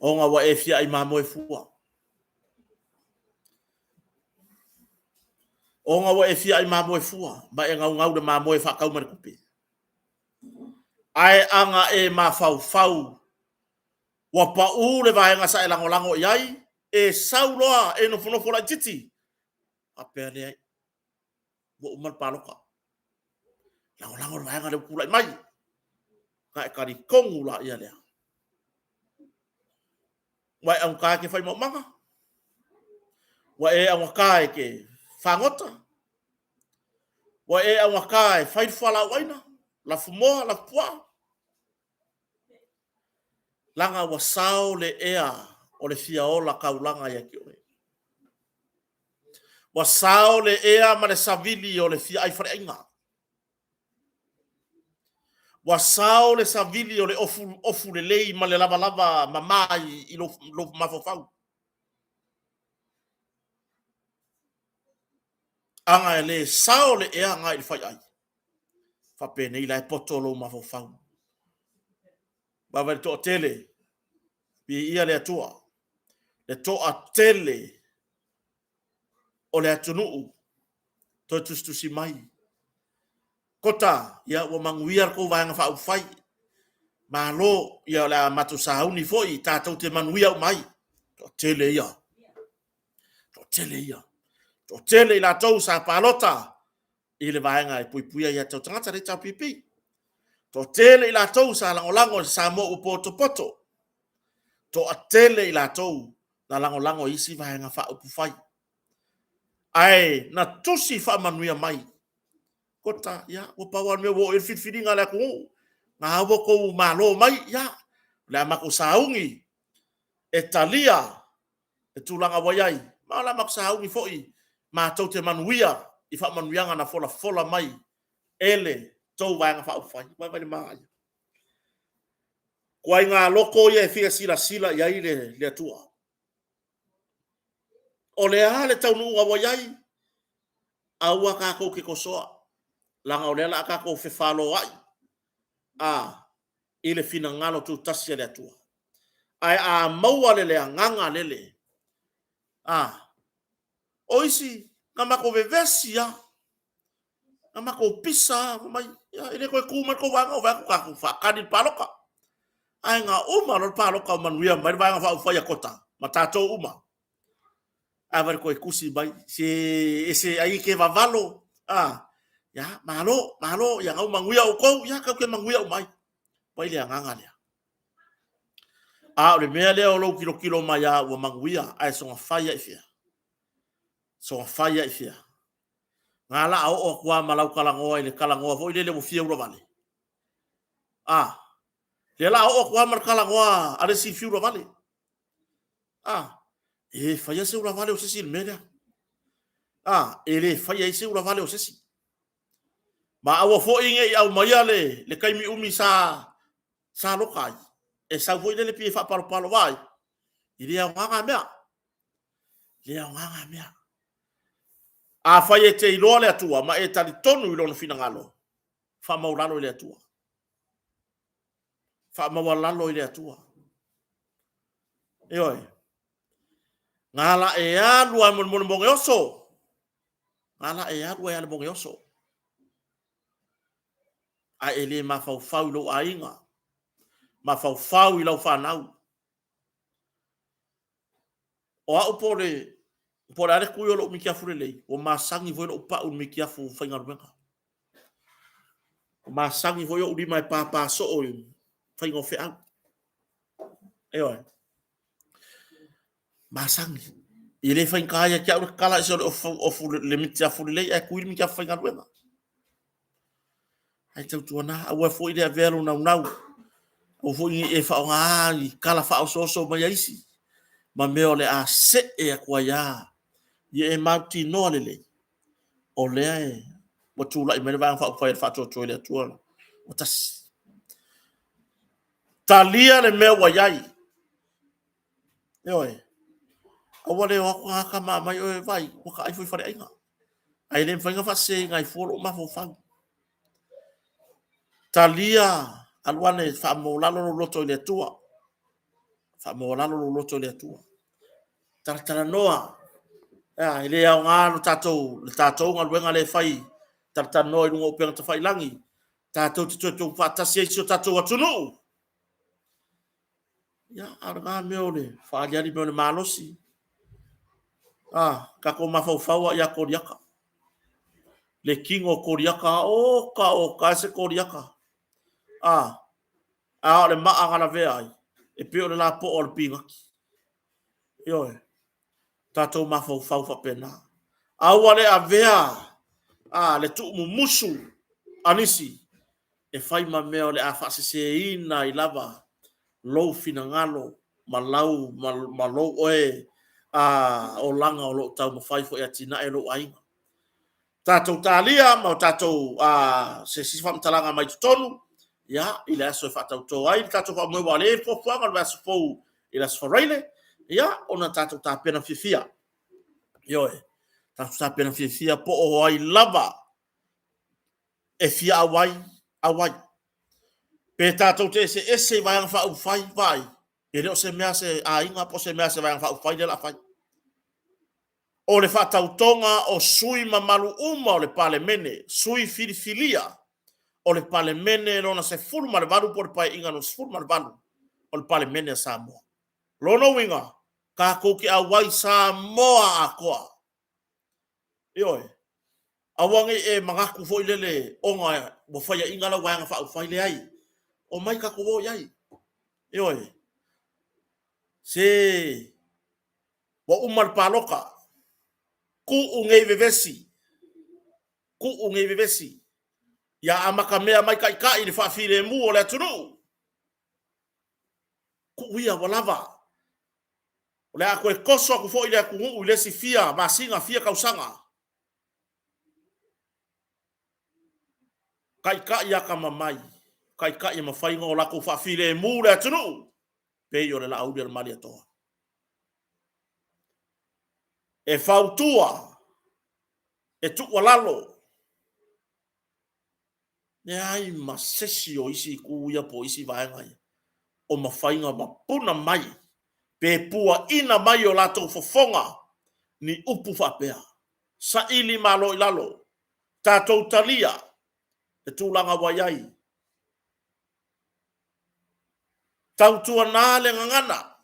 ona ua e fia ai mamoe fua. Ona ua e fia ai mamoe fua, ma e naunau i le mamoe e faatau ma le tupe. Ae a na e mafaufau ua pau le vaega sa e lagolago i ai, e sau loa e nofonofo laitiiti, faapea, leai, ua uma le palota. Lagolago le vaega lea ua tulai mai. Ona e talitonu laia lea. Ua e augata e te fai maumaga? Ua e augata e te fagota? Ua e augata e fai le fualaau aina, lafumoa, lafupuaa? Leaga ua sao le ea o le fia ola taulaga ia te oe. Ua sao le ea ma le savili o le fia ai faleaiga. Ua sao le savili o le ofu lelei ma le lavalava mama i lou mafaufau. Ana e le sao le ea na i le faiai, faapenei la e poto lou mafaufau. Vaavaai i le toatele, viia le Atua, le toatele o le atunuu toe tusitusi mai. Kota, ia ua manuia le tou Vaega Faaupufai. Malo, ia o le a matou sauni foi tatou te manuia uma ai. Toatele ia. Toatele ia. Toatele i latou sa palota i le vaega e puipuia aia tatau a tagata, le HRPP. Toatele i latou sa lagolago i le Samoa ua potopoto. Toatele i latou na lagolago i isi Vaega Faaupufai. Ae na tusi faamanuia mai, Kota, ia, ua pau lava le mea ua oo i ai le filifiliga a le atunuu, na ua outou malo mai, ia, o le a matou sauni e talia le tulaga ua i ai, ma o le a matou sauni foi matou te manuia i faamanuiaga na folafola mai e le tou Vaega Faaupufai. Vaai le manaia. Ituaiga loto ia e fia silasila i ai le Atua. O le a le taunuuga ua i ai? Aua tatou te tosoa, leaga o lea o le a tatou fefaloai a, i le finagalo tutasi a le Atua. Ae a maua le le agaga lele, a, o isi na matou vevesi lava, na matou pisa lava, fai mai, ia e le toe tu mai le tou vaega, vaai atu tatou faatali i le palota. Ae na uma loa le palota ua manuia mai le Vaega Faaupufai a Kota ma tatou uma. Ae vaai i le toe tusi mai, se ese ai e te vavalo, a, ia, malo, malo, ia na ua manuia outou, ia tatou te manuia uma ai. Vaai i le agaga lea. A o le mea lea o lou tilotilo mai lava ua manuia, ae soona fai lava i fea? Soona fai lava i fea? Na la a oo atu lava ma lau talanoa i le talanoa foi lele ua fia ulavale. A, lea la a oo atu lava ma le talanoa a le isi fiulavale. A, E le faia se ulavale o se isi i le mea lea. A, e le faia ai se ulavale o se isi. Ma aua foi ne i aumaia le, le taimi umi sa, sa loka ai, e sau foi lele pei e faapalopalo vai, e le aoga na mea. E le aoga na mea. Afai e te iloa le Atua ma e talitonu i lona finagalo, faamaualalo i le Atua. Faamaualalo i le Atua. Ioe. Gala e alu a mo le mone oso. Gala e alu ai a le mone oso. A e le mafaufau i lou aiga, mafaufau i lau fanau. O au po o le, po o le a le tui o lou mitiafu lelei, ua masani foi lou pau i le mitiafu faigaluega. Ua masani foi ou lima e papa soo i le faiga o feau. Ioe. Masani. E le faigata ia te au le tatala ese o le ofu, ofu le mitiafu lelei ae tui le mitiafu faigaluega. Ae tautuana, aua foi le avea lou naunau, aua foi ne i e faaaoga ni tala faaosooso mai a isi, ma mea o le a see atu ai lava, ia e mautinoa lelei, o lea e, ua tulai mai le Vaega Faaupufai e Faatuatua i le Atua ua tasi. Talia le mea ua i ai. Ioe. Aua le o atu tagata ma aumai oe, vaai, ua ta ai foi i faleaiga. Ae le mafai ona faaseseina ai fua lou mafaufau. Talia, alu ane faamaualalo lou loto i le Atua. Faamaualalo lou loto i le Atua. Talatalanoa, e le aoga lo tatou, le tatou galuega lea e fai, talatalanoa i luga o upega tafailagi, tatou te toe faatasi ai si o tatou atunuu. Ia, a o lena mea o le faaaliali mai o le malosi, a, tatou mafaufau lava ia Koliata. Le tino o Koliata, oka oka e se Koliata. A, a o le maa na lavea ai, e pei o le lapoa o le pinati. Ioe, tatou mafaufau faapena. Aua le avea a, le tuumumusu a nisi e fai ma mea o le a faaseseina ai lava lou finagalo ma lau ma, ma lou oe a, olaga o lo o taumafai foi e atinae lou aiga. Tatou talia ma o tatou a, se isi faamatalaga mai totonu ia, i le aso e faatauto ai le tatou faamoemoe, aua o lea e i ai fuafuaga o le vaiaso fou i le aso Faraile, ia, ona tatou tapena fiafia. Ioe, tatou tapena fiafia po o ai lava e fia auai, auai. Pe tatou te eseese i Vaega Faaupufai, vaai, e le o se mea a se aiga po o se mea a se Vaega Faaupufai lea o le a fai. O le faatautoga o sui mamalu uma o le Palemene, sui filifilia o le Palemene lona 18 po o le Paeaiga lona 18 o le Palemene a Samoa. Lona uiga, tatou te auai Samoa atoa. Ioe. Aua ne i e manatu foi lele ona ua faiaina lau Vaega Faaupufai, leai. Omai tatou o i ai. Ioe. Se ua uma le palota, tuu nei vevesi, tuu nei vevesi, ia amatamea mai taitai i le faafilemu o le atunuu. Tuu ia ua lava. O le a toe toso atu foi le atunuu i le isi fia masina, fia tausaga. Taitai atamamai, taitai e mafai ona o latou faafilemu le atunuu, pei o le Laauli a le Malietoa. E fautua, e tuualalo, leai ma se isi o isi itu ia po o isi vaega ia o mafai ona mapuna mai pe puaina mai o latou fofoga ni upu faapea. Saili malo i lalo, tatou talia le tulaga ua i ai. Tautuana le gagana,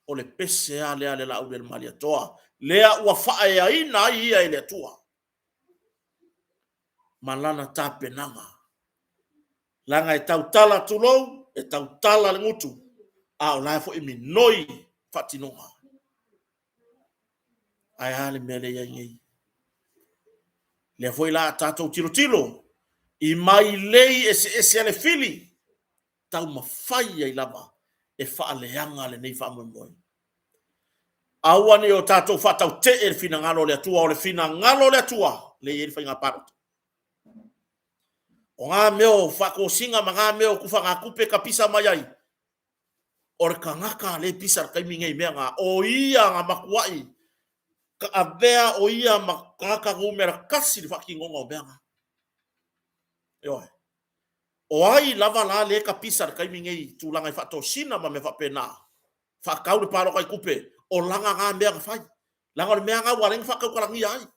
o le pese lava lea a le Laauli a le Malietoa, lea ua faaeaina ai ia e le Atua ma lana tapenaga. Leaga e tautala tulou, e tautala le gutu, a o la e foi e minoi faatinoga. Ae a le mea lea e i ai nei? Lea foi la a tatou tilotilo i mailei eseese a le fili, taumafai ai lava e faaleaga lenei faamoemoe. Aua ne i o tatou faatautee i le finagalo o le Atua, o le finagalo o le Atua lea e i ai le faiga palota. O ngā mea o faatosina ma ngā mea o tufagatupe ka pisa mai ai, o le tagata lea e pisa i le taimi nei i mea na, o ia na matuai avea o ia ma tagata numera tasi i le faatinoga o mea na. Ioe. O ai lava la lea e tapisa i le taimi nei i tulaga i faatosina ma mea faapena, faatau le palota i tupe, o lana na mea na fai. Leaga o le mea lena ua ala ai ona faatautalagia ai,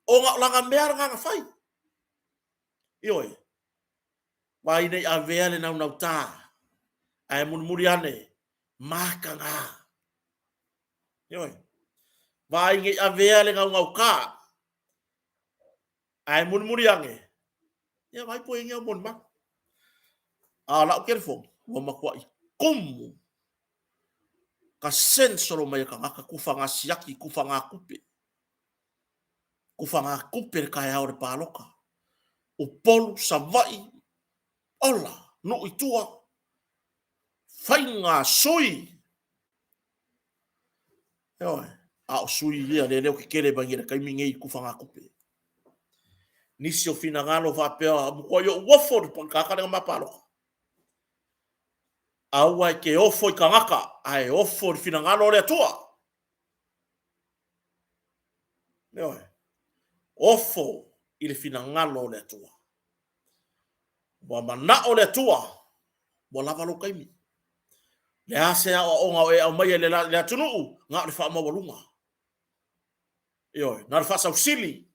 ona o lana mea lena na fai. Ioe. Vaai ne i avea le naunauta, ae mulimuli ane, mataga. Ioe. Vaai ne i avea le naunauta, Ae mulimuli ane, ia vaai po o i ai ni au molimau. A o lau telefoni, ua matuai tumu ka sensolo mai e tagata tufaga siaki, tufaga tupe. Tufaga tupe le taeao o le palota. Upolu, Savaii, ola, nuu i tua, faiga sui. Ioe, a o sui ia lea ou te tele mai nei i le taimi nei i tufagatupe. Nisi o finagalo faapea, matuai ou ofo i le tagata lea na ma palota. Aua e te ofo i tagata, ae ofo i le finagalo o le Atua. Ioe, ofo i le finagalo o le Atua. Ua manao le Atua, ua lava lou taimi. Le a se aoaoga o e aumaia i le atunuu, na o le faamaualuga. Ioe, na o le faasausili,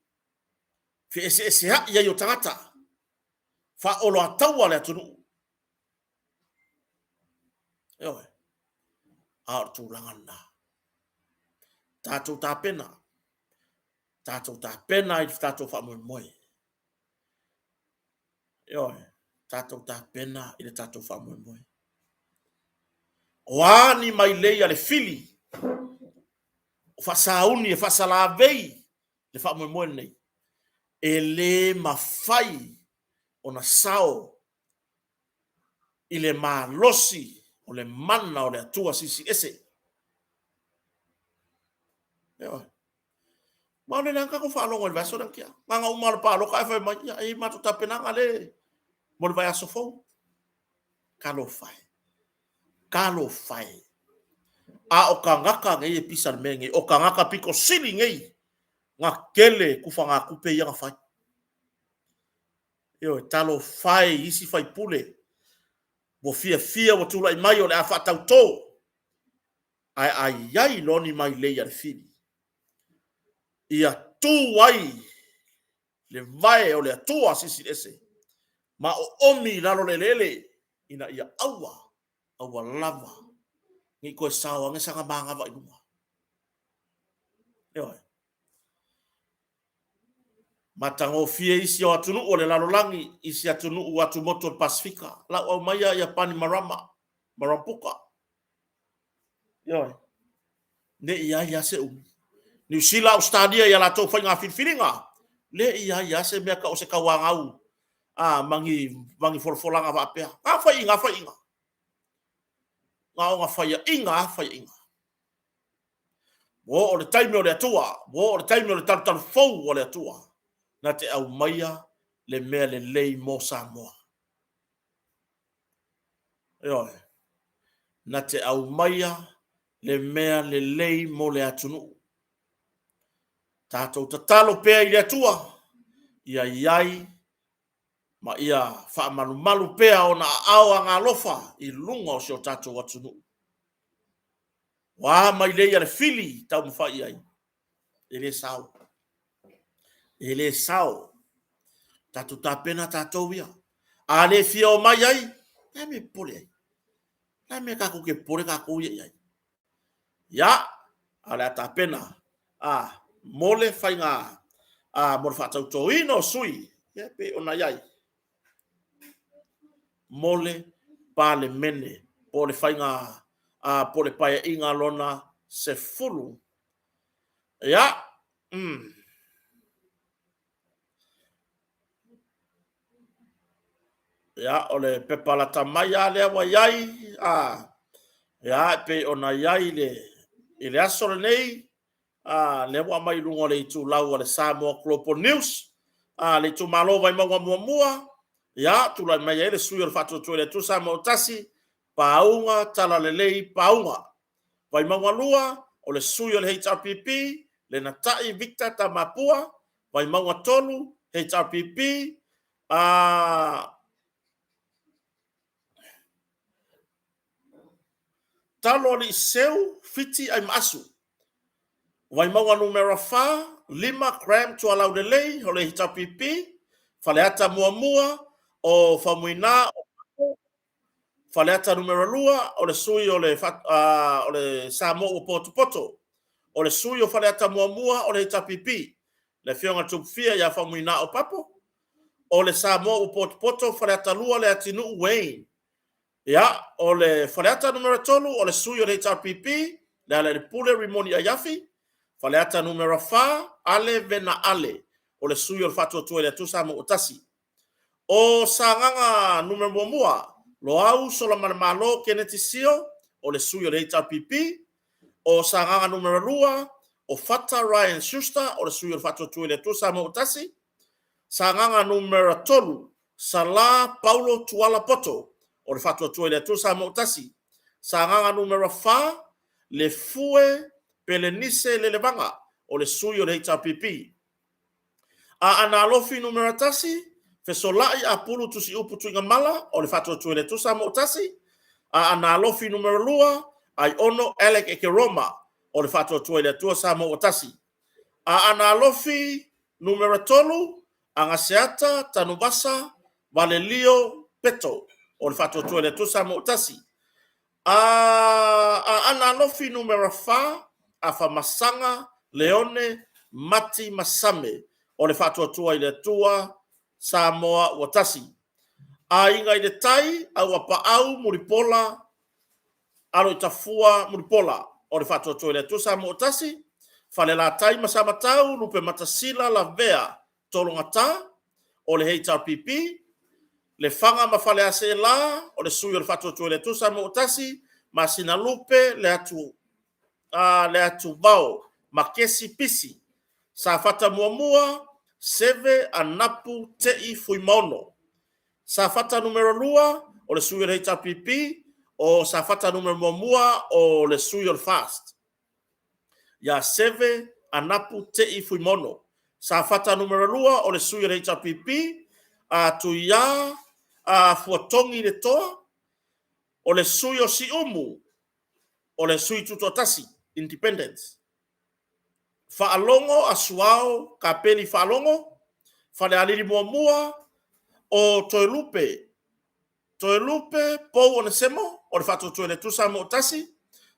feeseeseai ai o tagata, faaoloataua le atunuu. Ioe, a o le tulaga lena. Tatou tapena, tatou tapena i le tatou faamoemoe. Ioe, tatou tapena i le tatou faamoemoe. O a ni mailei a le fili, o faasauni e faasalavei le faamoemoe lenei, e le mafai ona sao i le malosi o le mana o le Atua Silisili Ese. Ioe. Ma o lea na tatou faalogo i le vaiaso lea na tea. Na ona uma lava o le palota ae fai mai, ia, e i ai matou tapenaga le mo le vaiaso fou. Talofa e. Talofa e. A o tagata nei e pisa i le mea nei, o tagata pito sili nei na tele tufagatupe ia na fai. Ioe, talofa e i isi faipule ua fiafia ua tulai mai o le a faatauto, ae a i ai loa ni mailei a le fili, ia tu ai le vae o le Atua Silisili Ese ma oomi i lalo o le eleele ina ia aua, aua lava ne i toe sao ane sana manava i luga. Ioe. Matagofie isi o atunuu o le lalolagi, isi atunuu atumotu o le Pasefika, lau aumaia ia Panimarama, Marampuka. Ioe. Ne i ai lava se umi. Niu Sila, Ausetalia i a latou faiga filifiliga, le i ai lava se mea tau o se tauanau a, ma ni, ma ni folafolaga faapea. Na faiaiga lava faiaiga. Na ona faiaiga lava faiaiga. Ua oo le taimi o le Atua, ua oo le taimi o le talutalu fou a le Atua, na te aumaia le mea lelei mo Samoa. Ioe, na te aumaia le mea lelei mo le atunuu. Tatou tatalo pea i le Atua, ia i ai ma ia faamalumalu pea ona aao agaalofa i luga o si o tatou atunuu. Ua a mailei a le fili taumafai i ai, e le sao. E le sao. Tatou tapena tatou ia. A le fia o mai ai, le a mea e popole ai? Le a mea tatou te popole tatou ia i ai? Ia, a o le a tapena a, mo le faiga, a, mo le faatautoina o sui, ia pei ona i ai mo le Palemene, po o le faiga, a, po o le Paeaiga lona 10. Ia, Ia, o le pepa lata mai lava lea ua i ai, a, ia, e pei ona i ai le I le aso lenei, lea ua aumai i luga o le itulau a le Samoa Global News, le itumalo Vaimauga 1, ia, tulai mai ai le sui o le Faatuatua i le Atua Samoa ua Tasi, Pauga Talalelei Pauga. Vaimauga 2, o le sui o le HRPP, Lenatai Victor Tamapua. Vaimauga 3, HRPP, Taloalii Seu Fiti Aimaasu. Vaimauga numera 4, 5 Graham Tualaulelei o le HRPP, Faleata 1 o Faumuina Faleata numera 2 o le sui o le, o le Samoa ua potopoto. O le sui o Faleata 1 o le HRPP, le afioga Tupufia ia Faumuina Opapo. O le Samoa ua potopoto Faleata 2 Leatinuu Wayne. Ia, o le Faleata numera 3 o le sui o le HRPP, Lealailepule Rimoni Aiafi. Faleata numera 4, Ale Vena Ale, o le sui o le Faatuatua i le Atua Samoa ua Tasi. O Sagaga numera 1, Loau Solamalemalo Keneti Sio, o le sui o le HRPP. O Sagaga numera 2, o Fata Ryan Schuster, o le sui o le Faatuatua i le Atua Samoa ua Tasi. Sagaga numera 3, Sala Paulo Tuala Poto, o le Faatuatua i le Atua Samoa ua Tasi. Sagaga numera 4, Lefue Pelenise Lelevaga, o le sui o le HRPP. Aana Alofi numera 1, Fesolai Apulu Tusiupu Tuigamala, o le Faatuatua i le Atua Samoa ua Tasi. Aana Alofi numera 2, Aiono Alec Ekeroma, o le Faatuatua i le Atua Samoa ua Tasi. Aana Alofi numera 3, Agaseata Tanuvasa Valelio Peto, o le Faatuatua i le Atua Samoa ua Tasi. Aana Alofi numera 4, Afamasaga Leone Mati Masame, o le Faatuatua i le Atua Samoa ua Tasi. Aiga i le Tai, Auapaau Mulipola Aloitafua Mulipola, o le Faatuatua i le Atua Samoa ua Tasi. Falelatai ma Samatau, Lupematasila Lavea Tologata, o le HRPP. Lefaga ma Faleaseela, o le sui o le Faatuatua i le Atua Samoa ua Tasi, Masinalupe Leatuvao Makesi Pisi. Safata 1, Seve Anapu Tei Fuimaono. Safata numera 2, o le sui o le HRPP, o Safata numera 1, o le sui o le FAST. Ia Seve Anapu Tei Fuimaono. Safata numera 2, o le sui o le HRPP, a Tuiā a Fuatogi le Toa, o le sui o Siumu, o le sui tutoatasi, Independence. Faalogo Asuao Kapeli Faalogo, Falealili 1, o Toelupe Pou Onesemo, o le Faatuatua i le Atua Samoa ua Tasi.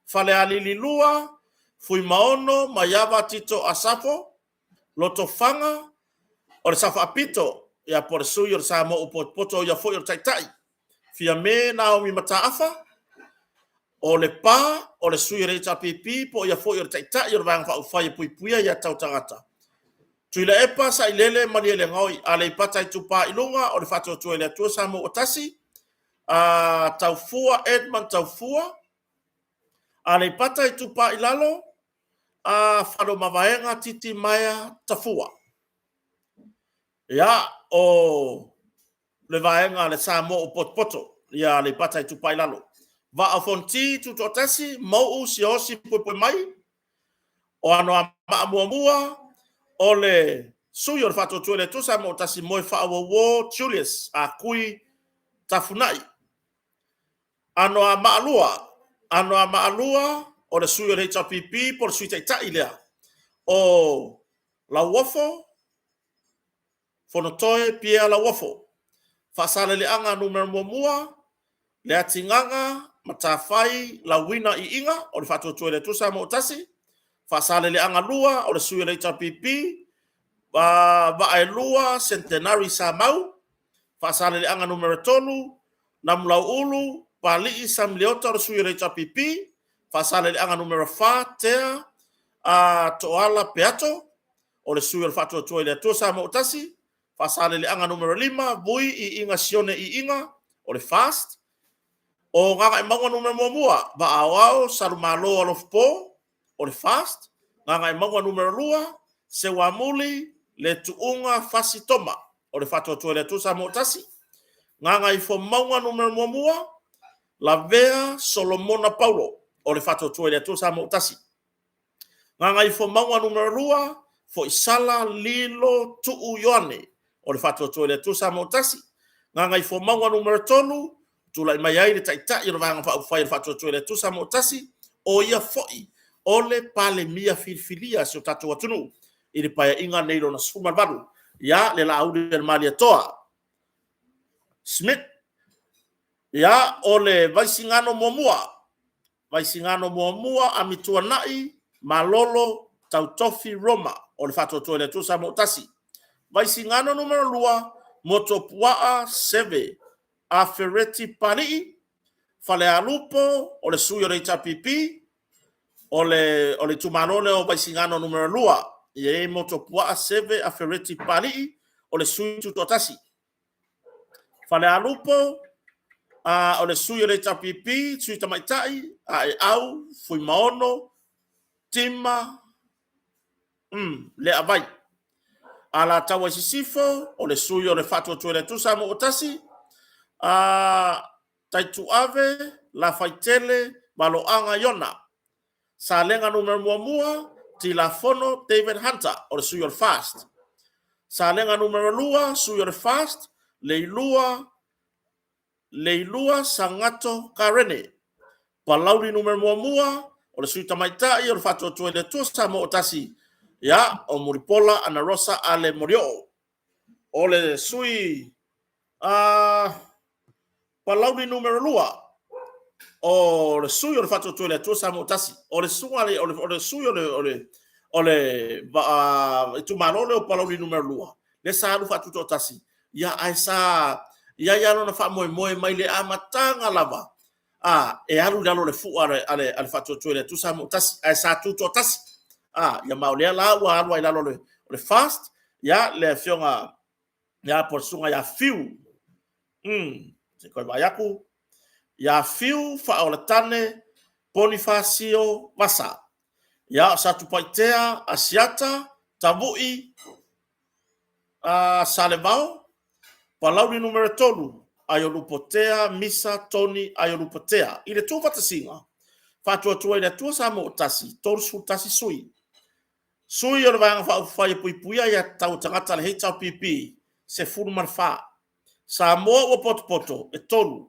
Falealili 2, Fuimaono Maiava Tito Asafo. Lotofaga, o le Sao Faapito, ia po o le sui o le Samoa ua potopoto, o ia foi o le Taitai. Fiame Naomi Mataafa. O Lepa, o le sui o le HRPP, po o ia foi o le Taitai o le Vaega Faaupufai e Puipuia Aia Tatau Tagata. Tuilaepa Sailele Malielegaoi. Aleipata Itupa i Luga, o le Faatuatua i le Atua Samoa ua Tasi. Taufua Edmund Taufua. Aleipata Itupa i Lalo, Faleomavaega Titimaea Tafua. Ia, o le vaega a le Samoa ua potopoto, ia Aleipata Itupa i Lalo. Vaa o Fonoti Tutoatasi, Mauu Siaosi Puepuemai. O Anoamaa 1, o le sui o le Faatuatua i le Atua Samoa ua Tasi, Moefaauouo Julius Akui Tafunai. Anoamaa 2, Anoamaa 2, o le sui o le HRPP po o le sui taitai lea, o Lauofo Fonotoe Pierre Lauofo. Faasaleleaga numera 1, Leatigaga Matafai Lauina Iiga, o le Faatuatua i le Atua Samoa ua Tasi. Faasaleleaga 2, o le sui o le HRPP, Vaaelua Centenary Samau. Faasaleleaga numera 3, Namulauulu Palii Sam Leota, o le sui o le HRPP. Faasaleleaga numera 4, Tea Toala Peato, o le sui o le Faatuatua i le Atua Samoa ua Tasi. Faasaleleaga numera 5, Vui Iiga Sione Iiga, o le FAST. O Gagaemauga numera 1, Vaaoao Salumalo Alofipo, o le FAST. Gagaemauga Nu.2, Seuamuli Letuuga Fasi Toma o le Faatuatua i le Atua Samoa ua Tasi. Gagaifomauga Nu.1, Lavea Solomona Paulo o le Faatuatua i le Atua Samoa ua Tasi. Gagaifomauga Nu.2, Foisala Lilo Tuu Ioane o le Faatuatua i le Atua Samoa ua Tasi. Gagaifomauga Nu.3, tulai mai ai le Taitai o le Vaega Faaupufai o le Faatuatua i le Atua Samoa ua Tasi, o ia foi o le Palemia filifilia a si o tatou atunuu i le Paeaiga lenei Lona XVIII, ia le Laaulialemalietoa Smith. Ia, o le Vaisigano 1, Vaisigano 1 Amituanai Malolo Tautofi Roma o le Faatuatua i le Atua Samoa ua Tasi. Vaisigano Nu.2, Motuopuaa Seve Afereti Papalii, Falealupo, o le sui o le HRPP, o le itumalo lea o Vaisigano Nu.2, e i ai Motuopuaa Seve Afereti Papalii, o le sui tutoatasi. Falealupo, o le sui o le HRPP, sui tamaitai, Aeau Fuimaono Tima Leavai. Alataua i Sisifo, o le sui o le Faatuatua i le Atua Samoa ua Tasi, Taituave Lafaitele Maloaga Iona. Salega Nu.1, Tilafono David Hunter, o le sui o le FAST. Salega Nu.2, sui o le FAST, Leilua Leilua Sagato Karene. Palauli Nu.1, o le sui tamaitai o le Faatuatua i le Atua Samoa ua Tasi, ia, o Mulipola Anarosa Ale Molioo. O le sui Palauli Nu.2, o le sui o le Faatuatua i le Atua Samoa ua Tasi, o le susuga o le sui o le itumalo lea o Palauli Nu.2, lea sa alu faatutoatasi, ia ae sa i ai lava lona faamoemoe mai le amataga lava a e alu i lalo o le fua a le Faatuatua i le Atua Samoa ua Tasi, ae sa tutoatasi. A ia ma o lea la ua alu ai i lalo o le FAST, ia le afioga ia po o le susuga ia Fiu, se i toe vaai atu, ia Fiu Faaolatane Ponifasio Vasa. Ia, o Satupaitea Asiata Tavui Salevao. Palauli Nu.3, Aiolupotea Misa Tony Aiolupotea. I le tuufatasiga, Faatuatua i le Atua Samoa ua Tasi, 31 sui. Sui o le Vaega Faaupufai e Puipuia Aia Tatau a Tagata a le HRPP, 14. Samoa ua potopoto, e 3.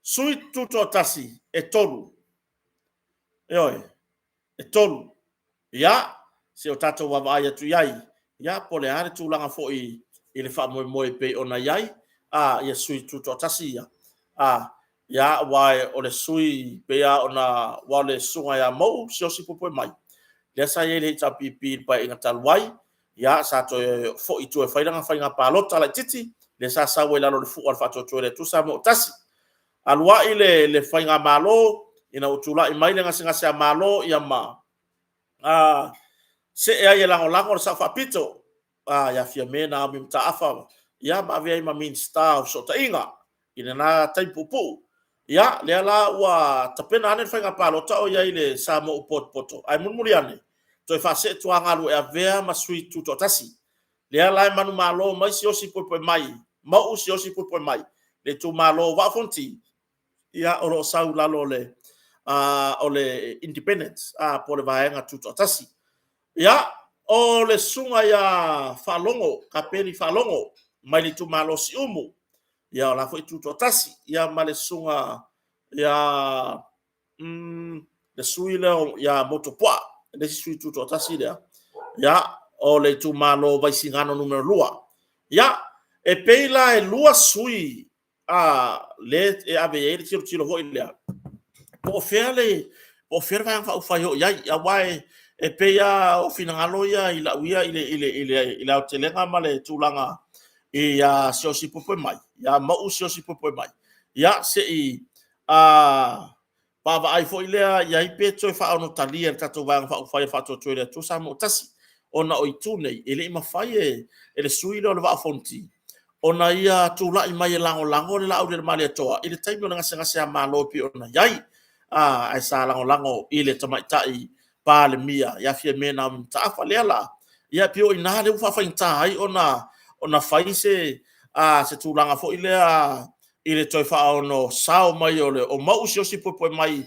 Sui tutoatasi, e 3. Ioe, e 3. Ia, se i o tatou vaavaai atu i ai, ia, po o le a le tulaga foi i le faamoemoe e pei ona i ai, a, ia sui tutoatasi ia, a, ia, aua o le sui pei lava ona, aua o le susuga ia Mauu Siaosi Puepuemai, lea sa i ai i le HRPP i le Paeaiga talu ai, ia, sa toe foi i tua e fai lana faiga palota laitiiti, lea sa sau ai i lalo o le fua o le Faatuatua i le Atua Samoa ua Tasi. Alu ai le faigamalo ina ua tulai mai le gasegase a Malo, ia ma see ai e lagolago le Sao Faapito ia Fiame Naomi Mataafa, ia ma avea ai ma Minisita o Fesootaiga i lena taimi puupuu. Ia, lea la ua tapena ane le faiga palota o i ai le Samoa ua potopoto, ae mulimuli ane, toe faasee tuagalu e avea ma sui tutoatasi. Lea la e manumalo mai Siaosi Puepuemai, Mauu Siaosi Puepuemai, le itumalo o Vaa o Fonoti, ia o lo o sau i lalo o le o le Independence, po o le Vaega Tutoatasi. Ia, o le susuga ia Faalogo, Kapeli Faalogo, mai le itumalo o Siumu, ia o la foi Tutoatasi, ia ma le susuga ia le sui lea ia Motuopuaa, le isi sui tutoatasi lea, ia, o le itumalo o Vaisigano Nu.2. Ia, e pei la e 2 sui lea e ave i ai le tilotilo foi lea, po o fea le Vaega Faaupufai o i ai, aua e pei lava o finagalo ia i lau ia i le aotelega ma le tulaga ia Siaosi Puepuemai, ia Mauu Siaosi Puepuemai, ia se i vaavaai foi lea i ai pe toe faaonotalia e le tatou Vaega Faaupufai o Faatuatua i le Atua Samoa ua Tasi, ona o itu nei, e le i mafai e le sui lea o le Vaa o Fonoti ona ia tulai mai e lagolago le Laaulialemalietoa i le taimi o le gasegase a Malo e pei ona i ai, ae sa lagolago i le tamaitai. Palemia ia Fiame Naomi Mataafa. Lea la, ia pei o i ina lea ua faafaigata ai ona fai se tulaga foi lea i le toe faaono sao mai o Mauu Siaosi Puepue mai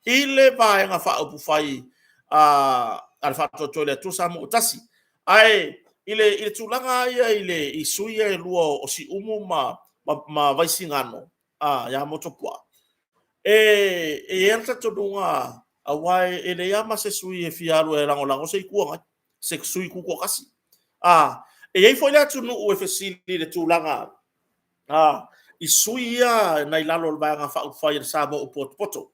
i le Vaega Faaupufai a le Faatuatua i le Atua Samoa ua Tasi. Ae i le tulaga lava ia i sui usufono ia e 2 o Siumu ma Vaisigano ia Motuopuaa, e i ai lava le talitonuga aua e leai lava ma se sui usufono e fia alu e lagolago se Itu Agai, se sui tutoatasi. E i ai foi le atunuu e fesili i le tulaga i sui ia nai lalo o le Vaega Faaupufai a le Samoa ua potopoto.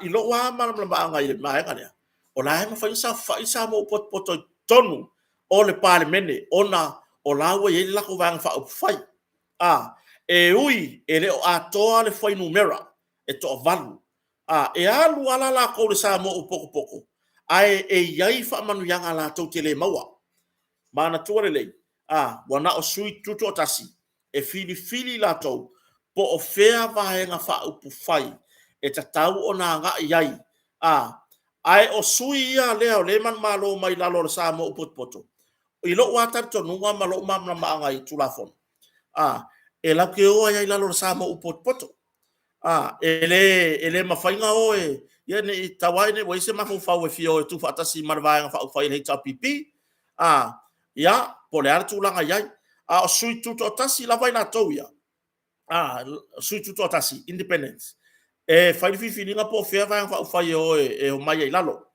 I lou lava malamalamaaga i le vaega lea, o la e mafai ona saofafai Samoa ua potopoto i totonu o le Palemene, ona o la ua i ai le latou Vaega Faaupufai. E ui e le o atoa le fuainumera e toa-8, e alu lava la latou i le Samoa ua potopoto, ae e i ai faamanuiaga latou te le maua. Manatua lelei, ua na o sui tutoatasi e filifili latou po o fea Vaega Faaupufai e tatau ona agai i ai, ae o sui ia lea e manumalo mai lalo o le Samoa ua potopoto, i lou lava talitonuga ma lou malamalamaaga i Tulafono, e latou te o ai lava i lalo o le Samoa ua potopoto. E le mafai ona o e… tau lava ina ne i i ai se mafaufau e fia o e tuufaatasi ma le Vaega Faaupufai a le HRPP, ia, po o le a le tulaga e i ai. A o sui tutoatasi lava i latou ia, sui tutoatasi, independents, e fai le filifiliga po o fea le Vaega Faaupufai e omai ai i lalo.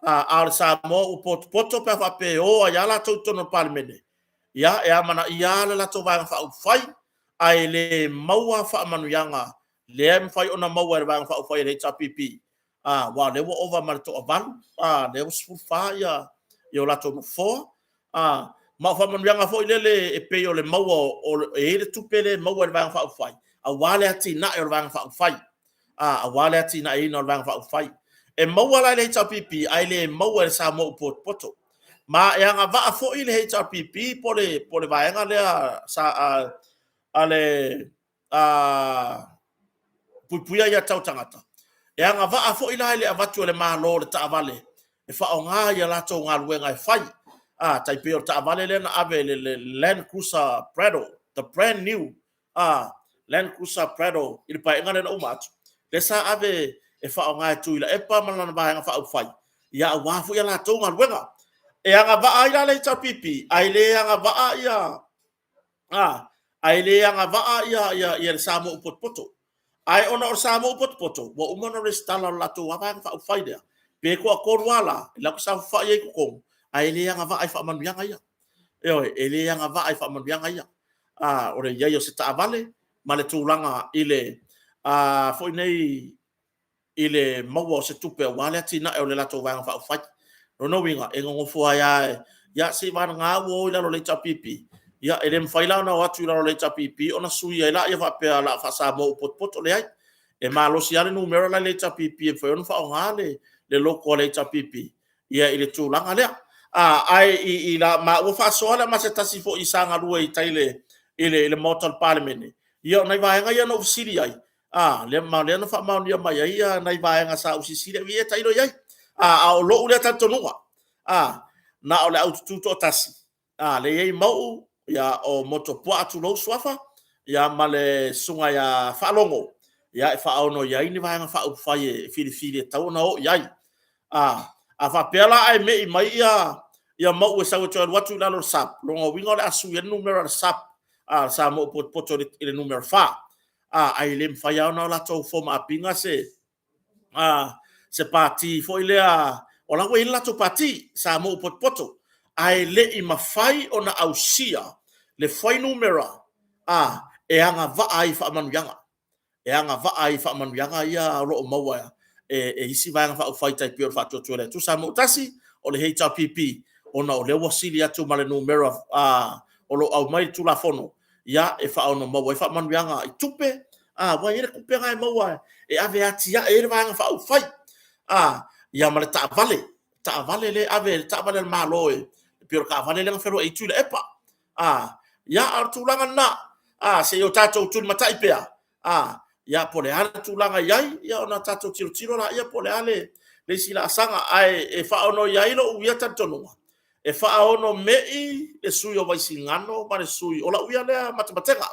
A o le Samoa ua potopoto pe a faapea e o ai lava latou i totonu o le Palemene, ia, e amanaia lava le latou Vaega Faaupufai, ae le maua faamanuiaga lea e mafai ona maua e le Vaega Faaupufai a le HRPP, aua o lea ua ova ma le toa-8, lea ua 14 o latou nofoa. Ma o faamanuiaga foi lele e pei o le maua, e i ai le tupe lea e maua e le Vaega Faaupufai aua le atinae o le Vaega Faaupufai, aua le atinaeina o le Vaega Faaupufai. E maua la e le HRPP ae le maua e le Samoa ua potopoto. Ma e agavaa foi le HRPP po o le Vaega lea a le Puipuia Aia Tatau a Tagata, e agavaa foi la i le avatu e le Malo o le taavale e faaaoga i a latou galuega e fai, tai pei o le taavale lea na ave, le Land Cruiser Prado, the brand new Land Cruiser Prado i le Paeaiga lea na uma atu, lea sa ave e faaaoga e Tuilaepa ma lana Vaega Faaupufai aua foi a latou galuega. E agavaa ai la le HRPP ae le agavaa le Samoa ua potopoto. Ae ona o le Samoa ua potopoto ua uma ona resitala i le latou lava Vaega Faaupufai lea, pe toatolu lava la e latou te saofafai ai i totonu, ae le agavaa i faamanuiaga ia. Ioe, e le agavaa i faamanuiaga ia, o le i ai o se taavale ma le tulaga foi nei i le maua o se tupe aua le atinae o le latou Vaega Faaupufai. O lona uiga, e nonofo ai lava, ia seiavagana ua o i lalo o le HRPP, ia e le mafai la ona o atu i lalo o le HRPP ona sui ai lea faapea o le a faa-Samoa ua potopoto. Leai, e malosi lava le numera la e i le HRPP e mafai ona faaaoga le logo a le HRPP i le tulaga lea. Ae i la maua faasoa ma se tasi foi sa galue i tai i le Maota o le Palemene, ia o nai vaega ia na ou fesili ai, ma o lea na faamaonia mai ai nai vaega sa ou silasila i ai, ia tailo i ai. A o lou lea talitonuga, na o le au tutoatasi lea e i ai Mauu, o Motuopuaa tulou suafa, ia ma le susuga ia Faalogo e faaono i ai ni Vaega Faaupufai e filifili e tatau ona o i ai. A faapea la ae me'i mai Mauu e sau e toe alu atu i lalo o le SAP, o lona uiga o le a sui ai le numera o le SAP a le Samoa ua potopoto i le numera 4. Ae le mafai lava ona latou form up ina se pati foi lea, o la e ua i ai le latou pati Samoa ua potopoto, ae le i mafai ona ausia le fuainumera e agavaa ai i faamanuiaga, e agavaa ai i faamanuiaga ia o lo o maua e isi Vaega Faaupufai e pei o le Faatuatua i le Atua Samoa ua Tasi, o le HRPP, ona o lea ua sili atu ma le numera o lo o aumai i le Tulafono e faaaono maua ai faamanuiaga i tupe, aua e i ai le tupe lena e maua e ave e atiae ai le Vaega Faaupufai, ia ma le taavale, taavale lea e ave, le taavale a le Malo e pei o le taavale lea na fealuai ai Tuilaepa. Ia, a o le tulaga lena, se i o tatou tulimatai pea po o le a le tulaga e i ai ona tatou tilotilo laia po o le a le le isi laasaga, ae e faaono i ai lou ia talitonuga, e faaono me'i le sui o Vaisigano ma le sui o lau ia lea matematega.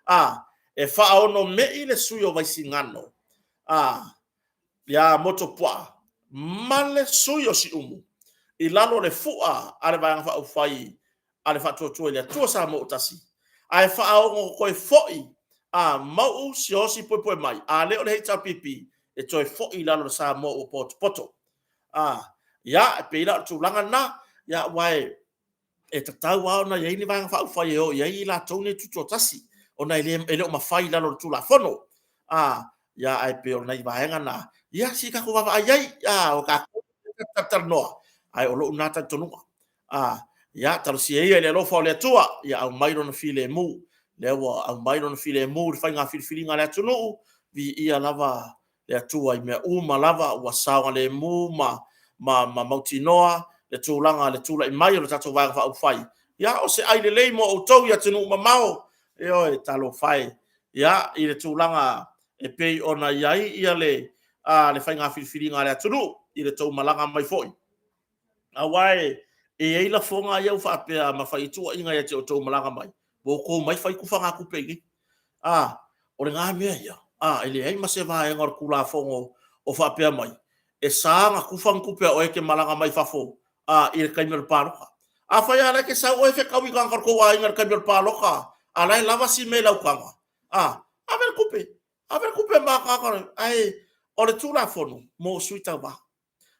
A, e faaono me'i le sui o Vaisigano, a, ia Motuopuaa ma le sui o Siumu i lalo o le fua a le Vaega Faaupufai a le Faatuatua i le Atua Samoa ua Tasi, ae faaono toe foi a Mauu Siaosi Puepuemai, a le o le HRPP, e toe foi i lalo o le Samoa ua potopoto. A, ia, e pei la o le tulaga lena, ia aua e tatau lava ona i ai ni Vaega Faaupufai e o i ai i latou nei e tutoatasi, ona e le o mafai i lalo o le Tulafono. A, ia ae pei o nai vaega na, ia se i tatou vaavaai i ai, a, o tatou e talatalanoa, ae o lou lena talitonuga. A, ia talosia ia i le alofa o le Atua ia aumai Lona filemu, lea ua aumai Lona filemu i le faiga filifiliga a le atunuu, viia lava le Atua i mea uma lava ua saogalemu ma mautinoa le tulaga i le tulai mai o le tatou Vaega Faaupufai. Ia, o se ai lelei mo outou i atunuu mamao, ioe, talofa e, i le tulaga e pei ona i ai le faiga filifiliga a le atunuu i le tou malaga mai foi. Aua e i ai lafoga ia ua faapea ma fai ai tuuaiga ia te outou ua malaga mai, ua outou omai fai tufagatupe i inei. A, o lena mea ia, a, e leai ma se vaega o le Tulafono o faapea mai, e sa ona tufa ni tupe a oe e te malaga mai fafo a, i le taimi o le palota. Afai lava o la e te sau oe fetaui i tagata o le tou aiga i le taimi o le palota, a o la e lava si mea i lau taga, a, ave le tupe, ave le tupe ma tagata, ae o le Tulafono mo sui tauva,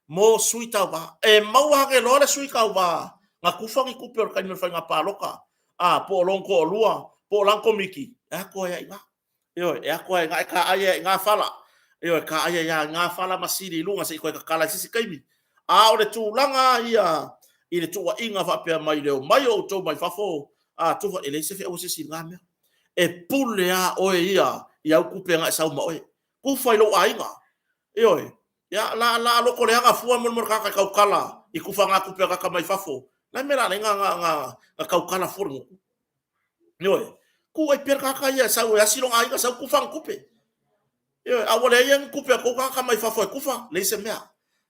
mo sui tauva. E maua ane loa le sui tauva na tufa ni tupe o le taimi o le faiga palota, a, po o lona toalua, po o lana komiti, e ato ai lava i ina. Ioe, e ato lava i ina, e taai ai lava i ina fala. Ioe, e taai ai lava i ina fala ma sili i luga se i toe tatala i se isi taimi. A o le tulaga lava ia i le tuuaiga faapea mai i le omai o outou mai fafo, a, tufa, e leai se feau a se isi i lena mea. E pule lava oe ia i au tupe na e sau ma oe. Tufa i lou aiga. Ioe. Ia, la, la loto leaga fua mo le tagata e tautala i tufagatupe a tagata mai fafo. Le a le mea o le a ala ai ona tautala fua le gutu? Ioe. Kūʻai pea le tagata ia e sau e asi lona aiga sau tufa ana tupe. Ioe, a ua leai ni tupe a tou tagata mai fafo e tufa, leai se mea.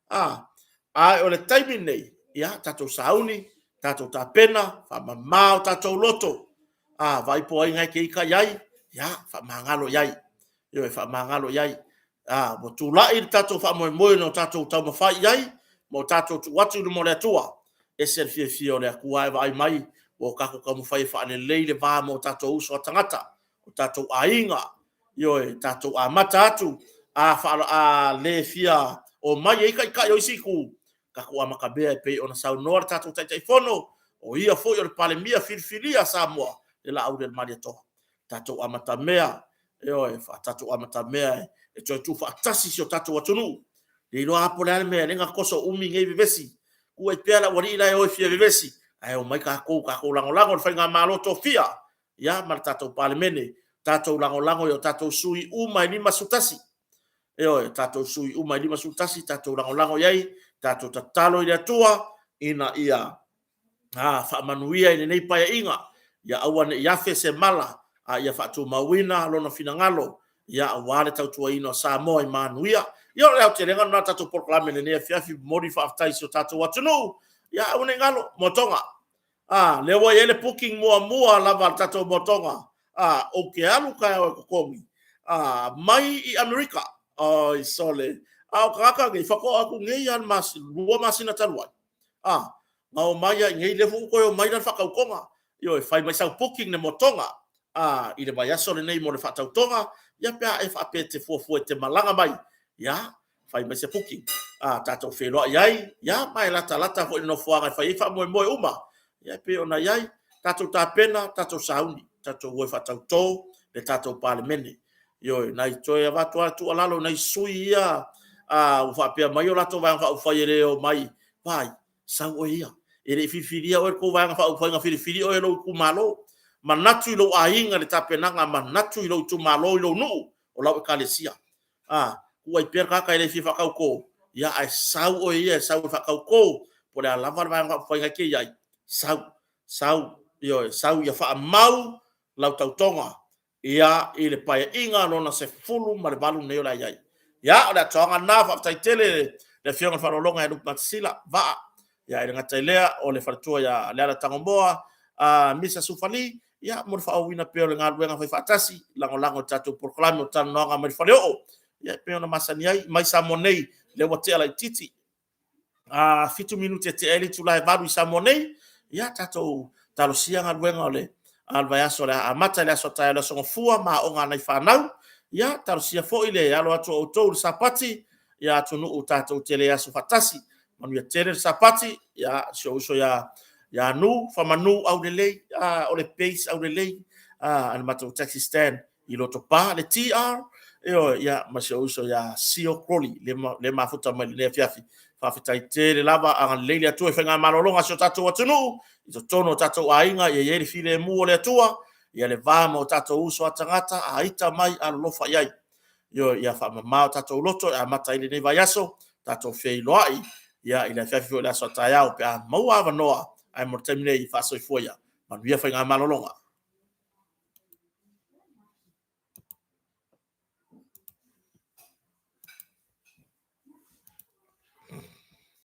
A, a o le taimi lenei, ia, tatou sauni, tatou tapena, faamama o tatou loto. A, vaai po o ai na e te ita i ai, ia, faamagalo i ai. Ioe, faamagalo i ai. A, ua tulai le tatou faamoemoe na o tatou taumafai i ai, ma o tatou tuu atu i luma o le Atua. E ese le fiafia o le Atua e vaai mai, ua o tatou taumafai e faalelei le va ma o tatou uso a tagata, o tatou aiga, ioe, tatou amata atu, a, a le fia omai ai taitai o isi itu, tatou amatamea e pei ona saunoa le tatou Taitaifono, o ia foi o le Palemia filifilia a Samoa, le Laaulialemalietoa. Tatou amatamea, ioe, tatou amatamea e toe tuufaatasi si o tatou atunuu. Le iloa lava po o le a le mea e ala ai ona toso umi nei vevesi. Tuu ai pea le aualii la e o e fia vevesi, ae omai tatou, tatou lagolago i le faigamalo tofia, ia, ma le tatou Palemene, tatou lagolago i o tatou sui usufono uma e 51. Ioe, tatou sui uma e 51, tatou lagolago i ai, tatou tatalo i le Atua ina ia faamanuia i lenei Paeaiga, ia aua ne i afe se mala, a ia faatumauina lona finagalo, ia aua le tautuaina o Samoa i manuia. Ia o le aotelega lena o le tatou polokalame i lenei afiafi, momoli le faafetai i si o tatou atunuu, ia aua ne i galo, Moetoga. A, lea ua i ai le booking muamua lava a le tatou Moetoga. A, ou te alu taeao e totogi, a, mai i Amerika. Oi sole, a o tagata nei, faatoa oo atu nei lava i le 2 masina talu ai. A, na omai lava i inei, lea foi ua toe omai la le faatautoga. Ioe, fai mai sau booking le motoga a, i le vaiaso lenei mo le faatautoga, ia pe a e faapea e te fuafua e te malaga mai, ia, fai mai se booking. A, tatou feiloai ai, ia, ma e latalata foi i le nofoaga e fai ai faamoemoe uma. Ia, e pei ona i ai, tatou tapena, tatou sauni, tatou o e faatauto le tatou Palemene. Ioe, na i toe avatu lava le tuualalo i nai sui ia ua faapea mai o latou Vaega Faaupufai e le omai, vaai, sau oe ia. E le i filifilia oe e le tou Vaega Faaupufai na filifili oe e lou itumalo. Manatu i lou aiga i le tapenaga, manatu i lou itumalo, i lou nuu, o lau ekalesia. A, tuu ai pea le tagata e le fia faatauto, ia ae sau oe ia e sau e faatauto, po o le a lava le Vaega Faaupufai na e te i ai, sau, sau, ioe, sau ia faamau lau tautoga ia i le Paeaiga lona 18 lenei o le a i ai. Ia, o le atoaga lena, faafetai tele Le Afioga i le Faaaloaloga ia Lupe Matasila Vaa, ia e le gata i lea o le faletua ia Leala Tagomoa, Misa Sufali, ia mo le faaauauina pea o le galuega faifaatasi, lagolago i le tatou polokalame o Talanoaga mai le Faleoo, ia e pei ona masani ai mai Samoa nei, lea ua tea laitiiti 7 minute e tea ai le itula e 8:00 i Samoa nei. Ia tatou talosia galuega o le vaiaso o le a amata i le aso a taeao, le Aso Gafua ma aoga a nai fanau. Ia talosia foi le alo atu o outou i le Sapati, ia atonu tatou te le aso faatasi. Manuia tele le Sapati. Si ou uso ia Nu, Faamanu Aulelei, o le base aulelei a le matou taxi stand i Lotopa, le TR, ioe, ma si ou uso ia Sio Crowley le mafuta mai i lenei afiafi. Faafetai tele lava, agalelei le Atua i faigamalologa a si o tatou atunuu i totonu o tatou aiga, ia i ai le filemu o le Atua, ia le va ma o tatou uso a tagata, a ita mai, alolofa i ai. Ioe, ia faamama o tatou loto e amata ai lenei vaiaso, tatou feiloai i le afiafi foi o le aso a taeao pe a maua avanoa. Ae mo le taimi nei, faasoifua ia, manuia faigamalologa.